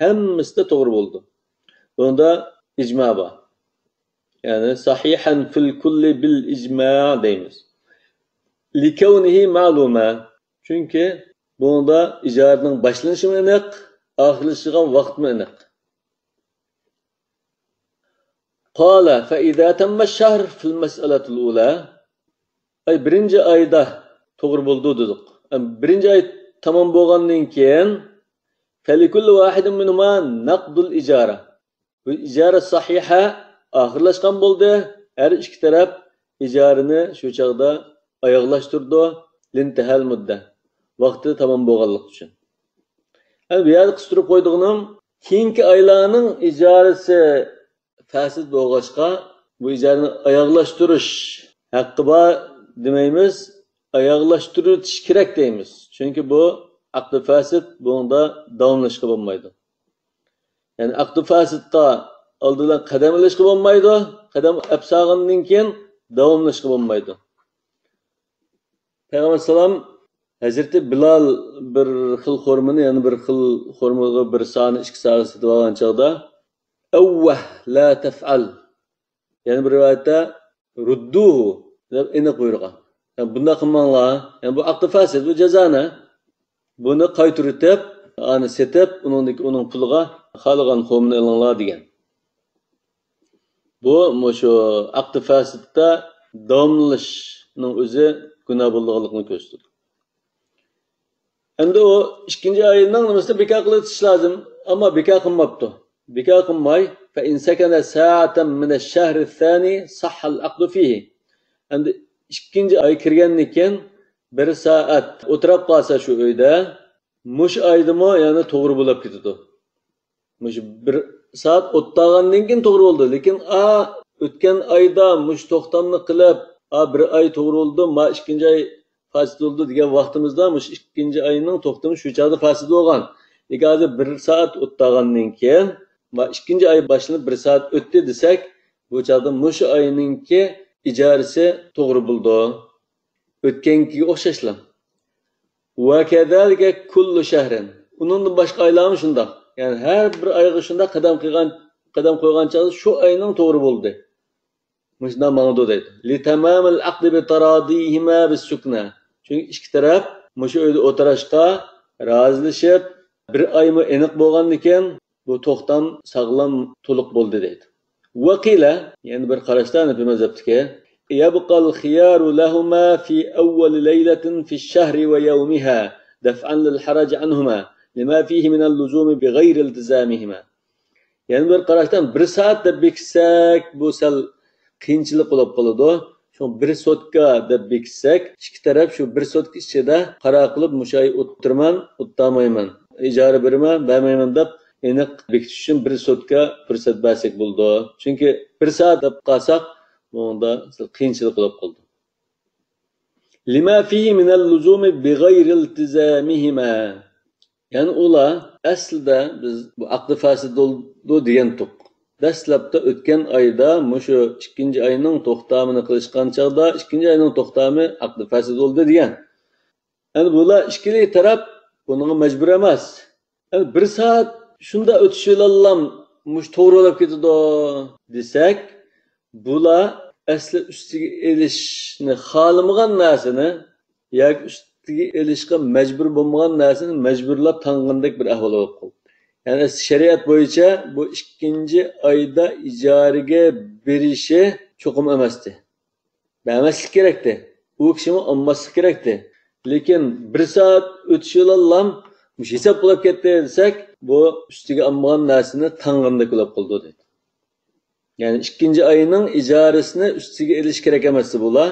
ھەممىسىدە توغرا بولىدۇ. بۇنىڭدا ئىجما بار. يەنى صحيحا في الكل بالإجماع دەيمىز. لكونه معلوما. چۈنكى بۇنىڭدا ئىجارىنىڭ باشلىنىشىمۇ ئېنىق، ئاخىرلىشىدىغان ۋاقتىمۇ ئېنىق. قال فإذا تم الشهر في المسألة الأولى. ئاي، بىرىنچى ئايدا توغرا بولىدۇ دېدۇق. ئەم، بىرىنچى ئاي تامام بولغاندىن كېيىن، فلكل واحد منهما نقد الإجارة. بۇ ئىجارە سەھىھە ئاخىرلاشقان بولدى. ھەر ئىككى تەرەپ ئىجارىنى شۇ چاغدا ئاياغلاشتۇرىدۇ. لانتهاء المدة. ۋاقتى تامام بولغانلىقى ئۈچۈن. ئەمدى بۇ يەردە قىستۇرۇپ قويىدىغىنىم، كېيىنكى ئايلارنىڭ ئىجارىسى پاسىد بولغاچقا، بۇ ئىجارىنى ئاياغلاشتۇرۇش ھەققى بار دېمەيمىز، ئاياغلاشتۇرۇۋېتىش كېرەك دەيمىز. چۈنكى بۇ ئەقدى پاسىد، بۇنىڭدا داۋاملىشىشقا بولمايدۇ. يەنى ئەقدى پاسىدقا ئالدى بىلەن قەدەم ئېلىشقا بولمايدۇ، قەدەم ئەپ سالغاندىن كېيىن داۋاملىشىشقا بولمايدۇ. پەيغەمبەر ئەلەيھىسسالام ھەزرىتى بىلال بىر خىل خورمىنى يەنە بىر خىل خورمىغا بىر سانى، ئىككى سانى سېتىپ ئالغان چاغدا، «ئەۋۋەھ، لا تەفئەل.» يەنە بىر رىۋايەتتە، «رۇددۇھۇ» دەپ ئېنىق بۇيرۇغان. يەنى بۇنداق قىلماڭلار. يەنى بۇ ئەقدى پاسىد، بۇ جازانە. بۇنى قايتۇرۇۋېتىپ، ئانى سېتىپ، ئۇنىڭدىكى، ئۇنىڭ پۇلىغا خالىغان خورمىنى ئېلىڭلار دېگەن. بۇ مۇشۇ ئەقدى پاسىدتا داۋاملىشىشنىڭ ئۆزى گۇناھ بولىدىغانلىقىنى كۆرسىتىدۇ. ئەمدى ئۇ ئىككىنچى ئاينىڭ نېمىسىنى بىكار قىلىۋېتىش لازىم. ئەمما بىكار قىلماپتۇ. بىكار قىلماي، فإن سكن ساعة من الشهر الثاني صح العقد فيه. ئەمدى ئىككىنچى ئاي كىرگەندىن كېيىن بىر سائەت ئولتۇراپ قالسا شۇ ئۆيدە، مۇشۇ ئايدىمۇ يەنە توغرا بولاپ كېتىدۇ. مۇشۇ بىر سائەت ئولتۇرغاندىن كېيىن توغرا بولدى. لېكىن، ئا، ئۆتكەن ئايدا مۇشۇ توختامنى قىلىپ، ئا، بىر ئاي توغرا بولدى، ما ئىككىنچى ئاي پاسىد بولدى دېگەن ۋاقتىمىزدا، مۇشۇ ئىككىنچى ئاينىڭ توختىمى شۇ چاغدا پاسىد بولغان. لېكىن ھازىر بىر سائەت ئولتۇرغاندىن كېيىن، ما ئىككىنچى ئاي باشلىنىپ بىر سائەت ئۆتتى دېسەك، بۇ چاغدا مۇشۇ ئاينىڭكى ئىجارىسى توغرا بولىدۇ. ئۆتكەنكىگە ئوخشاشلا. وكذلك كل شهر. ئۇنىڭدىن باشقا ئايلارمۇ شۇنداق. يەنى ھەر بىر ئايغا شۇنداق قەدەم قىلغان، قەدەم قويغان چاغدا شۇ ئاينىڭ توغرا بولدى. مۇشۇنداق ماڭىدۇ دەيدۇ. لتمام العقد بتراضيهما بالسكنى. چۈنكى ئىككى تەرەپ مۇشۇ ئۆيدە ئولتۇراشقا رازىلىشىپ، بىر ئايمۇ ئېنىق بولغاندىكىن، بۇ توختام ساغلام، تولۇق بولدى دەيدۇ. وقيل، يەنە بىر قاراشتا ھەنەفىي مەزھەپتىكى، يبقى الخيار لهما في أول ليلة في الشهر ويومها دفعا للحرج عنهما لما فيه من اللزوم بغير التزامهما. يەنە بىر قاراشتا بىر سائەت دەپ بېكىتسەك، بۇ سەل قىيىنچىلىق بولۇپ قالىدۇ. شۇڭا بىر سوتكا دەپ بېكىتسەك، ئىككى تەرەپ شۇ بىر سوتكا ئىچىدە قارار قىلىپ، مۇشۇ ئاي ئولتۇرىمەن، ئولتۇرمايمەن، ئىجارە بېرىمەن، بەرمەيمەن دەپ ئېنىق بېكىتىش ئۈچۈن بىر سوتكا پۇرسەت بەرسەك بولىدۇ. چۈنكى بىر سائەت دەپ قالساق، بۇنىڭدا قىيىنچىلىق بولۇپ قالىدۇ. لما فيه من اللزوم بغير التزامهما. يەنى ئۇلار ئەسلىدە بىز بۇ ئەقدى پاسىد بولىدۇ دېگەنتۇق. دەسلەپتە ئۆتكەن ئايدا مۇشۇ ئىككىنچى ئاينىڭ توختامىنى قىلىشقان چاغدا ئىككىنچى ئاينىڭ توختامى ئەقدى پاسىد بولدى دېگەن. يەنى بۇلار ئىككىلى تەرەپ بۇنىڭغا مەجبۇر ئەمەس. يەنى بىر سائەت شۇنداق ئۆتۈشى بىلەنلا مۇشۇ توغرا بولۇپ كېتىدۇ دېسەك، بۇلار ئەسلى ئۈستىگە ئېلىشنى خالىمىغان نەرسىنى ياكى ئۈستىگە ئېلىشقا مەجبۇر بولمىغان نەرسىنى مەجبۇرلاپ تاڭغاندەك بىر ئەھۋال بولۇپ قالدى. يەنى ئەسلى شەرىئەت بويىچە بۇ ئىككىنچى ئايدا ئىجارىگە بېرىشى چوقۇم ئەمەستى. بەرمەسلىك كېرەكتى. ئۇ كىشىمۇ ئالماسلىق كېرەكتى. لېكىن بىر سائەت ئۆتۈشى بىلەنلام مۇشۇ ھېساب بولۇپ كەتتى دېسەك، بۇ ئۈستىگە ئالمىغان نەرسىنى تاڭغاندەك بولۇپ قالىدۇ دەيدۇ. يەنى ئىككىنچى ئاينىڭ ئىجارىسىنى ئۈستىگە ئېلىش كېرەك ئەمەستى بۇلار.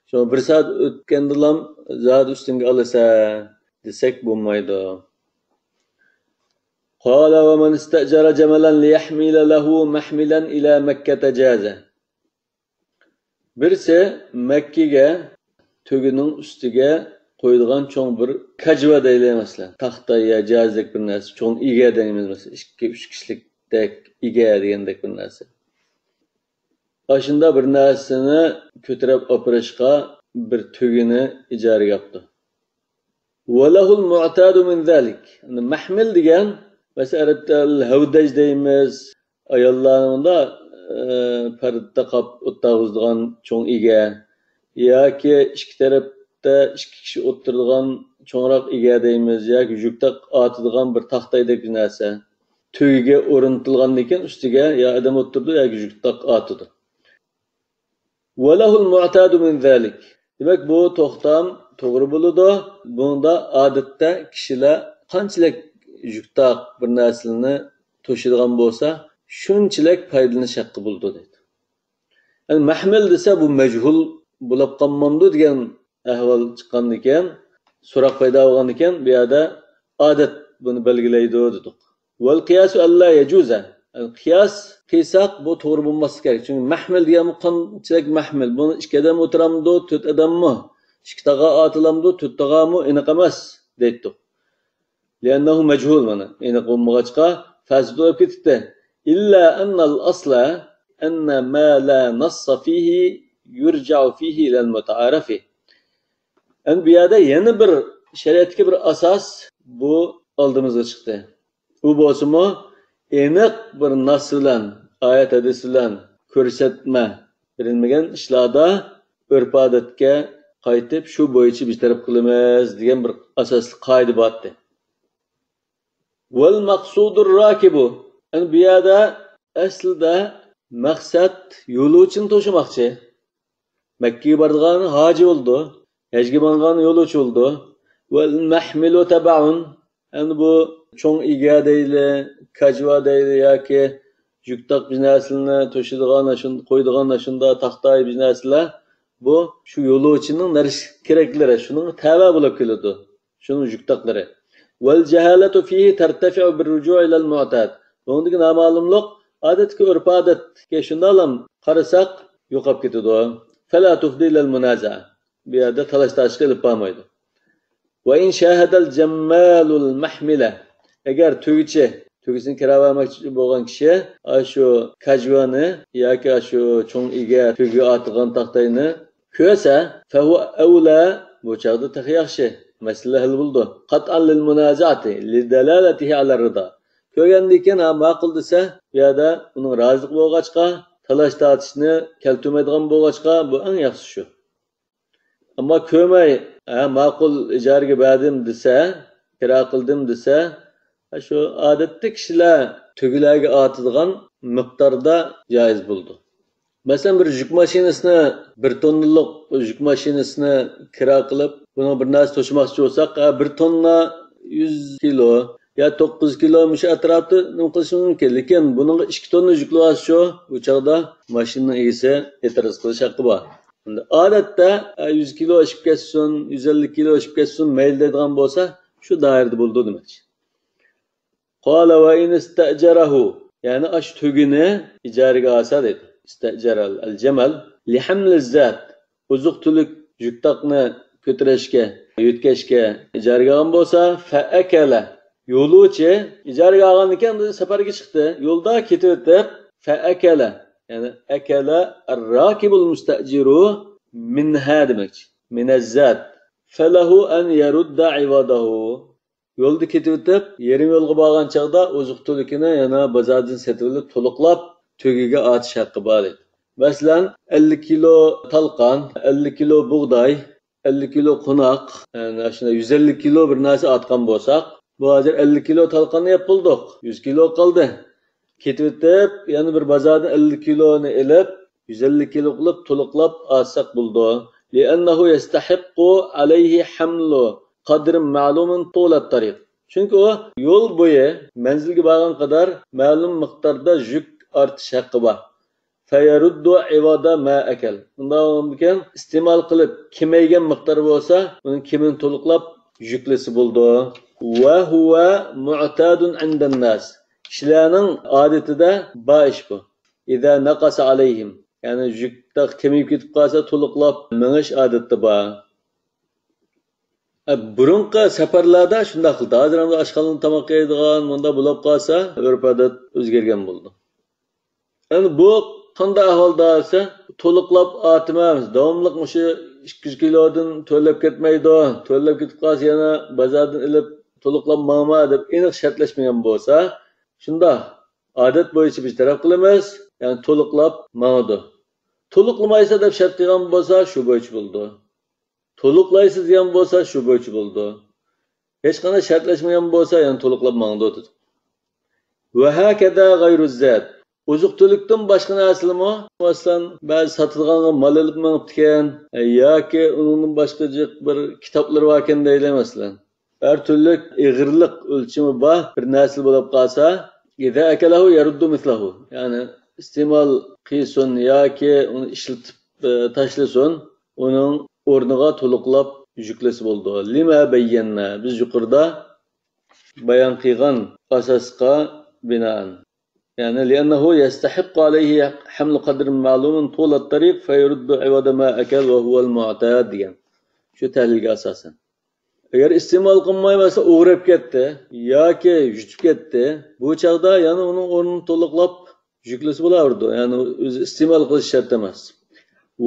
شۇڭا بىر سائەت ئۆتكەندىلام زادى ئۈستۈڭگە ئالىسەن دېسەك بولمايدۇ. قال ومن استأجر جملا ليحمل له محملا إلى مكة جاز. بىرسى مەككىگە تۆگىنىڭ ئۈستىگە قويىدىغان چوڭ بىر كاجۋا دەيلى، مەسىلەن، تاختا يا جايىزدەك بىر نەرسە، چوڭ ئىگە دەيمىز، مەسىلەن، ئىككى، ئۈچ كىشىلىكتەك ئىگە دېگەندەك بىر نەرسە. ئاشۇنداق بىر نەرسىنى كۆتۈرۈپ ئاپىرىشقا بىر تۆگىنى ئىجارىگە ئاپتۇ. وله المعتاد من ذلك. مەھمىل دېگەن، مەسىلەن، ئەرەب تىلىدا ھەۋدەج دەيمىز، ئاياللارنىڭ مۇنداق، ئە، پەردە تاقاپ ئولتۇرغۇزىدىغان چوڭ ئىگە ياكى ئىككى تەرەپتە ئىككى كىشى ئولتۇرىدىغان چوڭراق ئىگە دەيمىز ياكى يۈكتاق ئارتىدىغان بىر تاختايدەك بىر نەرسە. تۆگىگە ئورنىتىلغاندىن كېيىن ئۈستىگە يا ئادەم ئولتۇرىدۇ ياكى يۈكتاق ئارتىدۇ. وله المعتاد من ذلك. دېمەك، بۇ توختام توغرا بولىدۇ. بۇنىڭدا ئادەتتە كىشىلەر قانچىلىك يۈكتاق بىر نەرسىلەرنى توشۇيدىغان بولسا، شۇنچىلىك پايدىلىنىش ھەققى بولىدۇ دەيدۇ. يەنى مەھمىل دېسە، بۇ مەجھۇل بولۇپ قالمامدۇ دېگەن ئەھۋال چىققاندىكىن، سوراق پەيدا بولغاندىكىن، بۇ يەردە ئادەت بۇنى بەلگىلەيدۇ دېدۇق. والقياس ألا يجوز. قىياس قىلساق، بۇ توغرا بولماسلىقى كېرەك. چۈنكى مەھمىل دېگەن بۇ قانچىلىك مەھمىل؟ بۇنى ئىككى ئادەم ئولتۇرامدۇ، تۆت ئادەممۇ؟ ئىككى تاغا ئارتىلامدۇ، تۆت تاغامۇ؟ ئېنىق ئەمەس دەيتتۇق. لأنه مجهول، مانا، ئېنىق بولمىغاچقا، پەلسەپە بولۇپ كېتىپتۇ. إلا أن الأصل أن ما لا نص فيه يرجع فيه إلى المتعارف. ئەمدى بۇ يەردە يەنە بىر شەرىئەتتىكى بىر ئاساس بۇ ئالدىمىزغا چىقتى. ئۇ بولسىمۇ ئېنىق بىر ناس بىلەن، ئايەت ھەدىس بىلەن كۆرسەتمە بېرىلمىگەن ئىشلاردا ئۆرپ-ئادەتكە قايتىپ، شۇ بويىچە بىر تەرەپ قىلىمىز دېگەن بىر ئاساسلىق قائىدە بارتتى. والمقصود الراكب. ئەنە بۇ يەردە ئەسلىدە مەقسەت يولۇچىنى توشۇماقچى. مەككىگە بارىدىغان ھاجى بولىدۇ، ھەجگە ماڭغان يولۇچى بولىدۇ. والمحمل تبع. ئەنە بۇ چوڭ ئىگە دەيلى، كاجۋا دەيلى ياكى يۈكتاق بىر نەرسىلەرنى توشۇيدىغان، ئاشۇنداق قويىدىغان، ئاشۇنداق تاختاي بىر نەرسىلەر، بۇ شۇ يولۇچىنىڭ نەرسە كېرەكلىرى، شۇنىڭغا تەۋە بولۇپ كېلىدۇ. شۇنىڭ يۈكتاقلىرى. والجهالة فيه ترتفع بالرجوع إلى المعتاد. بۇنىڭدىكى نامەلۇملۇق ئادەتتىكى ئۆرپ-ئادەتكە شۇنداقلام قارىساق يوقاپ كېتىدۇ. فلا تفضي إلى المنازعة. بۇ يەردە تالاش-تارتىشقا ئېلىپ بارمايدۇ. وإن شاهد الجمال المحمل. ئەگەر تۆگىچى، تۆگىسىنى كىرايە بەرمەكچى بولغان كىشى ئاشۇ كاجۋانى ياكى ئاشۇ چوڭ ئىگە تۆگىگە ئارتىلغان تاختاينى كۆرسە، فهو أولى، بۇ چاغدا تېخى ياخشى، مەسىلە ھەل بولىدۇ. قطعا للمنازعة لدلالته على الرضا. كۆرگەندىن كېيىن، ھا، ماقۇل دېسە، بۇ يەردە ئۇنىڭ رازىلىقى بولغاچقا، تالاش-تارتىشنى كەلتۈرمەيدىغان بولغاچقا، بۇ ئەڭ ياخشى شۇ. ئەمما كۆرمەي، ھە، ماقۇل، ئىجارىگە بەردىم دېسە، كىرا قىلدىم دېسە، شۇ ئادەتتە كىشىلەر تۆگىلەرگە ئارتىدىغان مىقداردا جايىز بولىدۇ. مەسىلەن، بىر يۈك ماشىنىسىنى، بىر توننىلىق يۈك ماشىنىسىنى كىرا قىلىپ، بۇنىڭ بىر نەرسە توشۇماقچى بولساق، ھە، بىر توننا يۈز كىلو يا توققۇز كىلو مۇشۇ ئەتراپتا نېمە قىلىشى مۇمكىن. لېكىن بۇنىڭغا ئىككى توننا يۈكلىۋالسىچۇ، بۇ چاغدا ماشىنىنىڭ ئىگىسى ئېتىراز قىلىش ھەققى بار. ئەمدى ئادەتتە، ئە، يۈز كىلو ئېشىپ كەتسۇن، يۈز ئەللىك كىلو ئېشىپ كەتسۇن، مەيلى دەيدىغان بولسا، شۇ دائىرىدە بولىدۇ دېمەكچى. قال وإن استأجره، يەنى ئاشۇ تۆگىنى ئىجارىگە ئالسا دەيدۇ. استأجر الجمل لحمل الزاد. ئوزۇق-تۈلۈك، يۈكتاقنى كۆتۈرۈشكە، يۆتكەشكە ئىجارىگە ئالغان بولسا، فأكل. يولۇچى ئىجارىگە ئالغاندىن كېيىن سەپەرگە چىقتى. يولدا كېتىۋېتىپ، فأكل. يەنى أكل الراكب المستأجر منها دېمەكچى. من الزاد. فله أن يرد عوضه. يولدا كېتىۋېتىپ، يېرىم يولغا بارغان چاغدا ئوزۇق-تۈلۈكىنى يەنە بازاردىن سېتىۋېلىپ، تولۇقلاپ، تۆگىگە ئارتىش ھەققى بار ئىدى. مەسىلەن، ئەللىك كىلو تالقان، ئەللىك كىلو بۇغداي، ئەللىك كىلو قوناق، يەنى ئاشۇنداق يۈز ئەللىك كىلو بىر نەرسە ئارتقان بولساق، بۇ ھازىر ئەللىك كىلو تالقاننى يەپ بولدۇق، يۈز كىلو قالدى. كېتىۋېتىپ، يەنە بىر بازاردىن ئەللىك كىلونى ئېلىپ، يۈز ئەللىك كىلو قىلىپ تولۇقلاپ ئالساق بولىدۇ. لأنه يستحق عليه حمل قدر معلوم طول الطريق. چۈنكى ئۇ يول بويى مەنزىلگە بارغان قەدەر مەلۇم مىقداردا يۈك ئارتىش ھەققى بار. فيرد عوض ما أكل. ئۇنداق بولغاندىكىن ئىستېمال قىلىپ كېمەيگەن مىقدار بولسا، ئۇنىڭ كېمىنى تولۇقلاپ يۈكلىسە بولىدۇ. وهو معتاد عند الناس. كىشىلەرنىڭ ئادىتىدە بار ئىش بۇ. إذا نقص عليهم. يەنى يۈكتاق كېمىيىپ كېتىپ قالسا، تولۇقلاپ مېڭىش ئادەتتە بار. ئە، بۇرۇنقى سەپەرلەردە شۇنداق قىلدى. ھازىر ئەمدى ئاشخانىدا تاماق يەيدىغان، مۇنداق بولۇپ قالسا، ئۆرپ-ئادەت ئۆزگەرگەن بولىدۇ. ئەمدى بۇ قانداق ئەھۋالدا دېسە، تولۇقلاپ ئارتىمەن، داۋاملىق مۇشۇ ئىككى يۈز كىلودىن تۆۋەنلەپ كەتمەيدۇ. تۆۋەنلەپ كېتىپ قالسا، يەنە بازاردىن ئېلىپ تولۇقلاپ ماڭىمەن دەپ ئېنىق شەرتلەشمىگەن بولسا، شۇنداق، ئادەت بويىچە بىر تەرەپ قىلىمىز، يەنى تولۇقلاپ ماڭىدۇ. تولۇقلىمايسىز دەپ شەرت قىلغان بولسا، شۇ بويىچە بولىدۇ. تولۇقلايسىز دېگەن بولسا، شۇ بويىچە بولىدۇ. ھېچقانداق شەرتلەشمىگەن بولسا، يەنە تولۇقلاپ ماڭىدۇ دېدۇق. وهكذا غير الزاد. ئوزۇق-تۈلۈكتىن باشقا نەرسىلىمۇ، مەسىلەن، بەزى ساتىدىغانغا مال ئېلىپ مېڭىپتىكەن، ياكى ئۇنىڭدىن باشقا جىق بىر كىتابلىرى باركەن دەيلى، مەسىلەن. ھەر تۈرلۈك ئېغىرلىق ئۆلچىمى بار بىر نەرسە بولۇپ قالسا، إذا أكله يرد مثله. يەنى ئىستېمال قىلسۇن ياكى ئۇنى ئىشلىتىپ، ئە، تاشلىسۇن، ئۇنىڭ ئورنىغا تولۇقلاپ يۈكلىسە بولىدۇ. لما بينا، بىز يۇقىرىدا بايان قىلغان ئاساسقا بىنائەن. يەنى لأنه يستحق عليه حمل قدر معلوم طول الطريق فيرد عوض ما أكل وهو المعتاد دېگەن. شۇ تەھلىلگە ئاساسەن. ئەگەر ئىستېمال قىلماي، مەسىلەن، ئوغرىپ كەتتى ياكى يۇتۇپ كەتتى، بۇ چاغدا يەنە ئۇنىڭ ئورنىنى تولۇقلاپ يۈكلىسە بولاۋېرىدۇ. يەنى ئۆزى ئىستېمال قىلىش شەرت ئەمەس.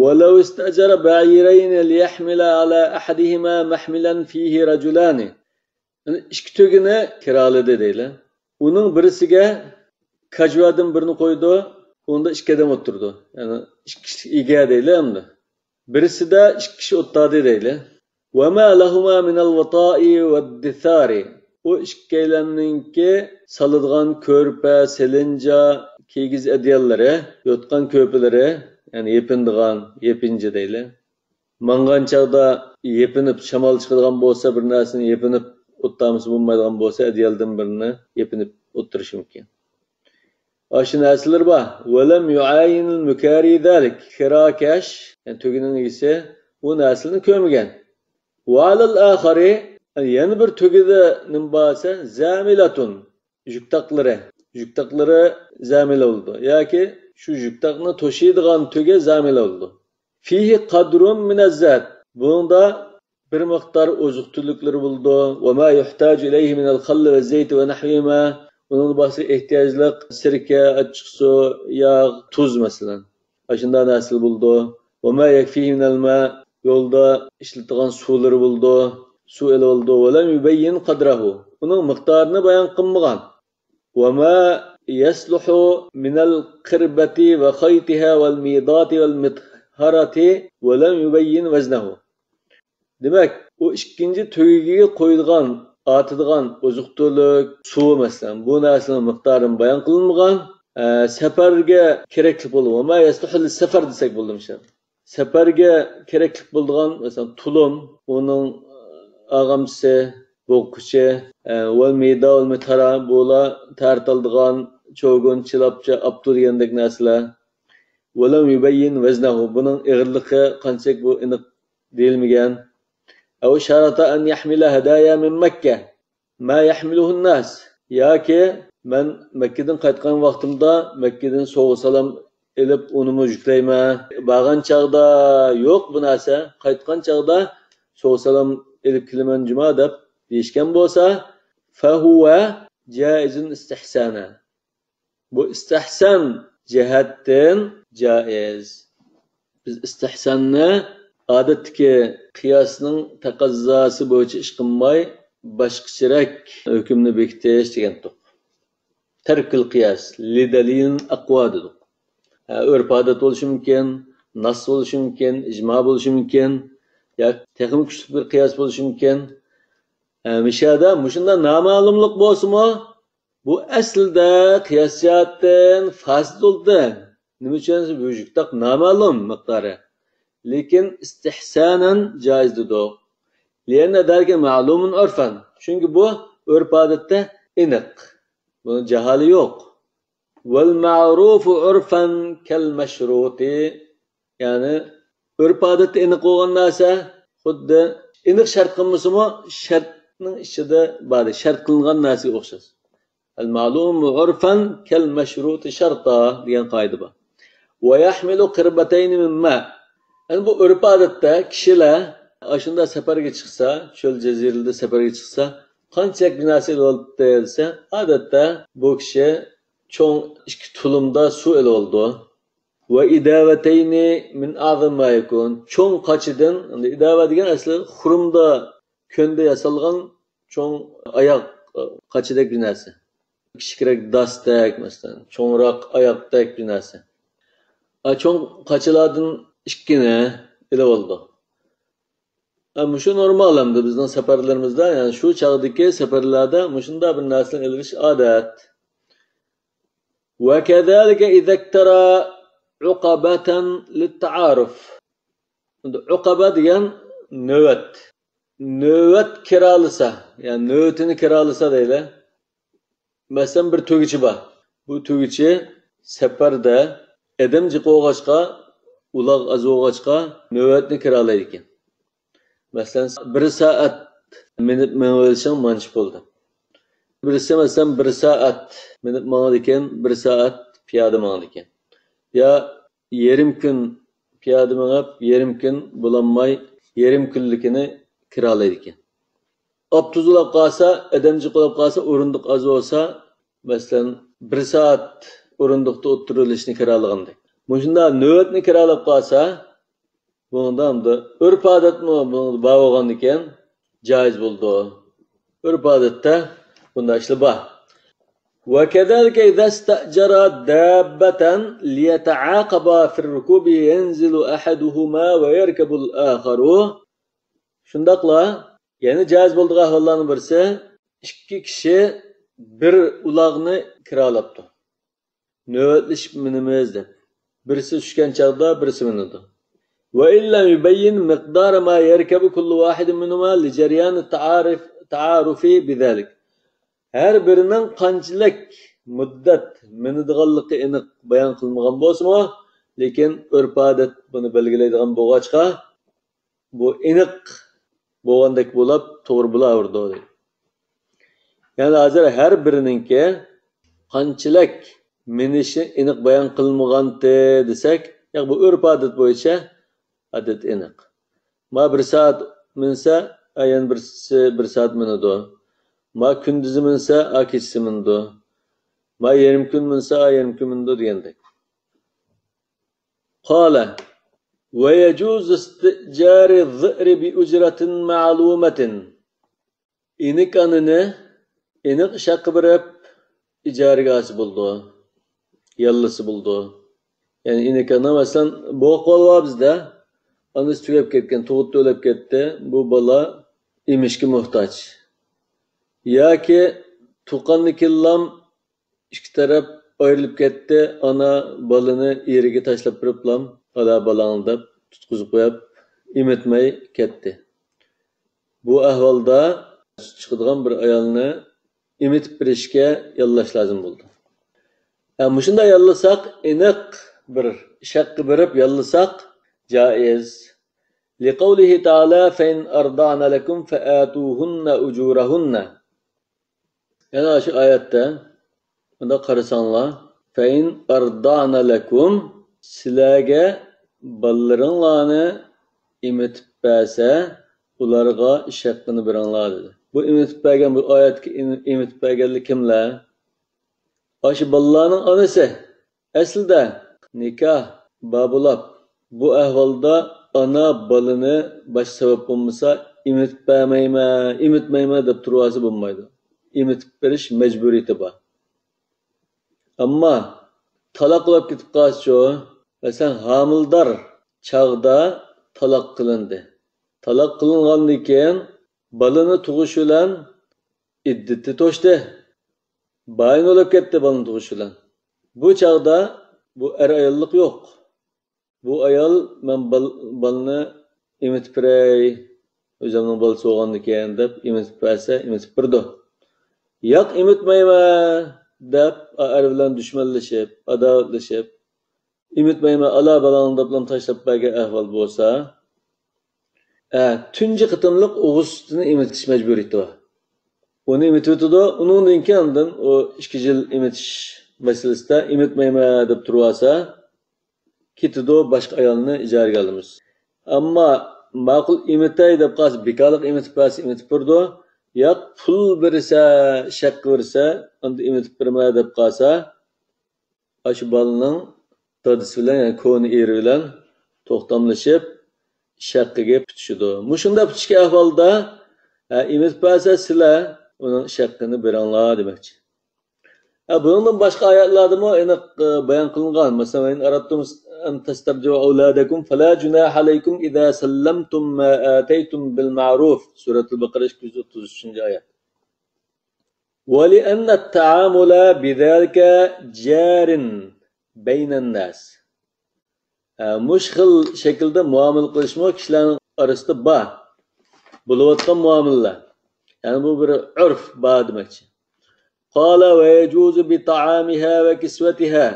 ولو استأجر بعيرين ليحمل على أحدهما محملا فيه رجلان. يەنى ئىككى تۆگىنى كىرالىدى دەيلى. ئۇنىڭ بىرسىگە كاجۋادىن بىرنى قويىدۇ، ئۇندا ئىككى ئادەم ئولتۇرىدۇ. يەنى ئىككى كىشىلىك ئىگە دەيلى ئەمدى. بىرسىدە ئىككى كىشى ئولتۇردى دەيلى. وما لهما من الوطاء والدثار. ئۇ ئىككىيلەننىڭكى سالىدىغان كۆرپە، سېلىنجا، كىيگۈز ئەدىياللىرى، يوتقان كۆرپىلىرى، يەنى يېپىنىدىغان، يېپىنجا دەيلى. ماڭغان چاغدا يېپىنىپ، شامال چىقىدىغان بولسا، بىر نەرسىنى يېپىنىپ ئولتۇرمىسا بولمايدىغان بولسا، ئەدىيالدىن بىرنى يېپىنىپ ئولتۇرۇشى مۇمكىن. ئاشۇ نەرسىلەر بار. ولم يعاين المكاري ذلك. كىراكەش، يەنى تۆگىنىڭ ئىگىسى، بۇ نەرسىلەرنى كۆرمىگەن. وعلى الآخر، يەنە بىر تۆگىدە نېمە بار دېسە، زاملة، يۈكتاقلىرى. يۈكتاقلىرى زاملە بولىدۇ. ياكى شۇ يۈكتاقنى توشۇيدىغان تۆگە زاملە بولىدۇ. فيه قدر من الزاد. بۇنىڭدا بىر مىقدار ئوزۇق-تۈلۈكلىرى بولىدۇ. وما يحتاج إليه من الخل والزيت ونحوهما. ئۇنىڭدىن باشقا ئېھتىياجلىق سىركە، ئاچچىقسۇ، ياغ، تۇز، مەسىلەن. ئاشۇنداق نەرسىلەر بولىدۇ. وما يكفيه من الماء. يولدا ئىشلىتىدىغان سۇلىرى بولىدۇ. سۇ ئېلىۋالىدۇ. ولم يبين قدره. ئۇنىڭ مىقدارىنى بايان قىلمىغان. وما يصلح من القربة وخيطها والميضاة والمطهرة ولم يبين وزنه. دېمەك، ئۇ ئىككىنچى تۆگىگە قويىدىغان، ئارتىدىغان ئوزۇق-تۈلۈك، سۇ، مەسىلەن، بۇ نەرسىنىڭ مىقدارىمۇ بايان قىلىنمىغان. ئە، سەپەرگە كېرەكلىك بولىدۇ. وما يصلح للسفر دېسەك بولىدۇ، مىسال. سەپەرگە كېرەكلىك بولىدىغان، مەسىلەن، تۇلۇم، ئۇنىڭ ئارغامچىسى، بوغقۇچى، ئە، والميضاة والمطهرة، بۇلار تارتىلىدىغان چوگۇن، چىلاپچا، ئاپتۇ دېگەندەك نەرسىلەر. ولم يبين وزنه، بۇنىڭ ئېغىرلىقى قانچىلىك، بۇ ئېنىق دېيىلمىگەن. أو اشترط أن يحمل هدايا من مكة ما يحمله الناس. ياكى مەن مەككىدىن قايتقان ۋاقتىمدا مەككىدىن سوۋغا-سالام ئېلىپ، ئۇنىمۇ يۈكلەيمەن. بارغان چاغدا يوق بۇ نەرسە، قايتقان چاغدا سوۋغا-سالام ئېلىپ كېلىمەن جۇما دەپ دېيىشكەن بولسا، فهو جائز استحسانا. بۇ ئىستىھسان جەھەتتىن جائىز. بىز ئىستىھساننى ئادەتتىكى قىياسنىڭ تەقەززاسى بويىچە ئىش قىلماي، باشقىچىراق ھۆكۈمنى بېكىتىش دېگەنتۇق. تەركىل قىياس لىدەلىلىن ئەقۋا دېدۇق. ھە، ئۆرپ-ئادەت بولۇشى مۇمكىن، نەس بولۇشى مۇمكىن، ئىجما بولۇشى مۇمكىن، ياكى تېخىمۇ كۈچلۈك بىر قىياس بولۇشى مۇمكىن. ھە، مۇشۇ يەردە مۇشۇنداق نامەلۇملۇق بولسىمۇ، بۇ ئەسلىدە قىياس جەھەتتىن فاسىد بولدى. نېمە ئۈچۈن؟ بۇ يۈكتاق نامەلۇم مىقدارى. لېكىن ئىستىھسانەن جائىز دېدۇق. لأن ذلك معلوم عرفا. چۈنكى بۇ ئۆرپ-ئادەتتە ئېنىق. بۇنىڭ جاھالى يوق. والمعروف عرفا كالمشروط. يەنى ئۆرپ-ئادەتتە ئېنىق بولغان نەرسە خۇددى ئېنىق شەرت قىلمىسىمۇ، شەرتنىڭ ئىچىدە بار، شەرت قىلىنغان نەرسىگە ئوخشاش. المعلوم عرفا كالمشروط شرطا دېگەن قائىدە بار. ويحمل قربتين من ماء. يەنى بۇ ئۆرپ-ئادەتتە كىشىلەر ئاشۇنداق سەپەرگە چىقسا، چۆل جەزىرىلەردە سەپەرگە چىقسا، قانچىلىك بىر نەرسە ئېلىۋالىپتۇ دېسە، ئادەتتە بۇ كىشى چوڭ ئىككى تۇلۇمدا سۇ ئېلىۋالىدۇ. وإداوتين من أعظم ما يكون. چوڭ قاچىدىن، ئەمدى ئىداۋە دېگەن ئەسلى خۇرۇمدا، كۆندە ياسالغان چوڭ ئاياغ، ئە، قاچىدەك بىر نەرسە. كىچىكرەك داستەك، مەسىلەن، چوڭراق ئاياغدەك بىر نەرسە. ئا، چوڭ قاچىلاردىن ئىككىنى ئېلىۋالىدۇ. ئا، مۇشۇ نورمال ئەمدى بىزنىڭ سەپەرلىرىمىزدە، يەنى شۇ چاغدىكى سەپەرلەردە مۇشۇنداق بىر نەرسىنى ئېلىۋېلىش ئادەت. وكذلك إذا اكترى عقبة للتعارف. ئۇقابە دېگەن نۆۋەت. نۆۋەت كىرالىسا، يەنى نۆۋىتىنى كىرالىسا دەيلى. مەسىلەن، بىر تۆگىچى بار. بۇ تۆگىچى سەپەردە ئادەم جىق بولغاچقا، ئۇلاغ ئاز بولغاچقا، نۆۋەتنى كىرالايدىكەن. مەسىلەن، بىر سائەت مىنىپ مېڭىۋېلىشىڭ مانچە بولدى. بىرسى، مەسىلەن، بىر سائەت مىنىپ ماڭىدىكەن، بىر سائەت پىيادە ماڭىدىكەن. يا يېرىم كۈن پىيادە مېڭىپ، يېرىم كۈن بولالماي، يېرىم كۈنلۈكىنى كىرالايدىكەن. ئاپتوبۇس ئۇلاپ قالسا، ئادەم جىق بولاپ قالسا، ئورۇندۇق ئاز بولسا، مەسىلەن، بىر سائەت ئورۇندۇقتا ئولتۇرۇۋېلىشنى كىرالىغاندەك. مۇشۇنداق نۆۋەتنى كىرالاپ قالسا، بۇنىڭدا ئەمدى ئۆرپ-ئادەتمۇ بۇنىڭدا بار بولغاندىكىن جائىز بولىدۇ. ئۆرپ-ئادەتتە بۇنداق ئىشلار بار. وكذلك إذا استأجر دابة ليتعاقبا في الركوب ينزل أحدهما ويركب الآخر. شۇنداقلا يەنە جائىز بولىدىغان ئەھۋاللارنىڭ بىرسى، ئىككى كىشى بىر ئۇلاغنى كىرالاپتۇ. نۆۋەتلىشىپ مىنىمىز دەپ. بىرسى چۈشكەن چاغدا بىرسى مىنىدۇ. وإن لم يبين مقدار ما يركب كل واحد منهما لجريان التعارف، التعارف بذلك. ھەر بىرىنىڭ قانچىلىك مۇددەت مىنىدىغانلىقى ئېنىق بايان قىلىنمىغان بولسىمۇ، لېكىن ئۆرپ-ئادەت بۇنى بەلگىلەيدىغان بولغاچقا، بۇ ئېنىق بولغاندەك بولاپ، توغرا بولاۋېرىدۇ، دەيدۇ. يەنى ھازىر ھەر بىرىنىڭكى قانچىلىك مىنىشى ئېنىق بايان قىلىنمىغانتى دېسەك، ياق، بۇ ئۆرپ-ئادەت بويىچە ئادەت ئېنىق. ما بىر سائەت مىنسە، ئا، يەنە بىرسى بىر سائەت مىنىدۇ. ما كۈندۈزى مىنسە، ئا، كېچىسى مىنىدۇ. ما يېرىم كۈن مىنسە، ئا، يېرىم كۈن مىنىدۇ دېگەندەك. قال: ويجوز استئجار الظئر بأجرة معلومة. ئىنىك ئانىنى ئېنىق ئىش ھەققى بېرىپ ئىجارىگە ئالسا بولىدۇ، ياللىسا بولىدۇ. يەنى ئىنىك ئانا، مەسىلەن، بوغۇق بالا بار بىزدە، ئانىسى تۈگەپ كەتكەن، تۇغۇتتا ئۆلۈپ كەتتى، بۇ بالا ئېمىشكە موھتاج. ياكى تۇغقاننىكىنلام ئىككى تەرەپ ئايرىلىپ كەتتى. ئانا بالىنى ئېرىگە تاشلاپ بېرىپلام، «ئالا بالاڭنى» دەپ تۇتقۇزۇپ قويۇپ، ئېمىتمەي كەتتى. بۇ ئەھۋالدا سۈت چىقىدىغان بىر ئايالنى ئېمىتىپ بېرىشكە ياللاش لازىم بولىدۇ. ھە، مۇشۇنداق ياللىساق، ئېنىق بىر ئىش ھەققى بېرىپ ياللىساق، جائىز. لقوله تعالى: فإن أرضعن لكم فآتوهن أجورهن. يەنە شۇ ئايەتتە، مۇنداق قارىساڭلار، فإن أرضعن لكم، سىلەرگە بالىلىرىڭلارنى ئېمىتىپ بەرسە، ئۇلارغا ئىش ھەققىنى بېرىڭلار، دېدى. بۇ ئېمىتىپ بەرگەن، بۇ ئايەتتىكى ئېمىتىپ بەرگەنلەر كىملەر؟ ئاشۇ بالىلارنىڭ ئانىسى. ئەسلىدە نىكاھ بار بولاپ، بۇ ئەھۋالدا ئانا بالىنى باشقا سەۋەب بولمىسا ئېمىتىپ بەرمەيمەن، ئېمىتمەيمەن دەپ تۇرۇۋالسا بولمايدۇ. ئېمىتىپ بېرىش مەجبۇرىيىتى بار. ئەمما تالاق بولاپ كېتىپ قالسىچۇ؟ مەسىلەن، ھامىلىدار چاغدا تالاق قىلىندى. تالاق قىلىنغاندىن كېيىن بالىنى تۇغۇشى بىلەن ئىددىتى توشتى. بايىن بولۇپ كەتتى بالىنى تۇغۇشى بىلەن. بۇ چاغدا بۇ ئەر-ئاياللىق يوق. بۇ ئايال، «مەن بال-، بالىنى ئېمىتىپ بېرەي، ئۆزۈمنىڭ بالىسى بولغاندىكىن» دەپ ئېمىتىپ بەرسە، ئېمىتىپ بېرىدۇ. «ياق، ئېمىتمەيمەن» دەپ ئەر بىلەن دۈشمەنلىشىپ، ئاداۋەتلىشىپ، «ئېمىتمەيمەن، ئالا بالاڭنى» دەپلا تاشلاپ بەرگەن ئەھۋال بولسا، ئە، تۇنجى قېتىملىق ئوغۇز سۈتىنى ئېمىتىش مەجبۇرىيىتى بار. ئۇنى ئېمىتىۋېتىدۇ. ئۇنىڭدىن كېيىن ئاندىن ئۇ ئىككى يىل ئېمىتىش مەسىلىسىدە ئېمىتمەيمەن دەپ تۇرۇۋالسا، كېتىدۇ، باشقا ئايالنى ئىجارىگە ئالىمىز. ئەمما ماقۇل ئېمىتەي دەپ قالسا، بىكارلىق ئېمىتىپ بەرسە ئېمىتىپ بېرىدۇ. ياق، پۇل بېرىسە، ئىش ھەققى بېرىسە، ئاندىن ئېمىتىپ بېرىمەن دەپ قالسا، ئاشۇ بالىنىڭ دادىسى بىلەن، يەنى كونا ئېرى بىلەن توختاملىشىپ، ئىش ھەققىگە پۈتۈشىدۇ. مۇشۇنداق پۈتۈشكەن ئەھۋالدا، ھە، ئېمىتىپ بەرسە سىلەر ئۇنىڭ ئىش ھەققىنى بېرىڭلار دېمەكچى. ھە، بۇنىڭدىن باشقا ئايەتلەردىمۇ ئېنىق، ئە، بايان قىلىنغان. مەسىلەن، «وإن أردتم أن تسترضعوا أولادكم فلا جناح عليكم إذا سلمتم ما آتيتم بالمعروف». سۈرەتۇل بەقەرە ئىككى يۈز ئوتتۇز ئۈچىنچى ئايەت. «ولأن التعامل بذلك جار بين الناس». ھە، مۇشۇ خىل شەكىلدە مۇئامىلە قىلىشمۇ كىشىلەرنىڭ ئارىسىدا بار. بولۇۋاتقان مۇئامىلىلەر. يەنى بۇ بىر ئۆرپ بار دېمەكچى. قال: «ويجوز بطعامها وكسوتها».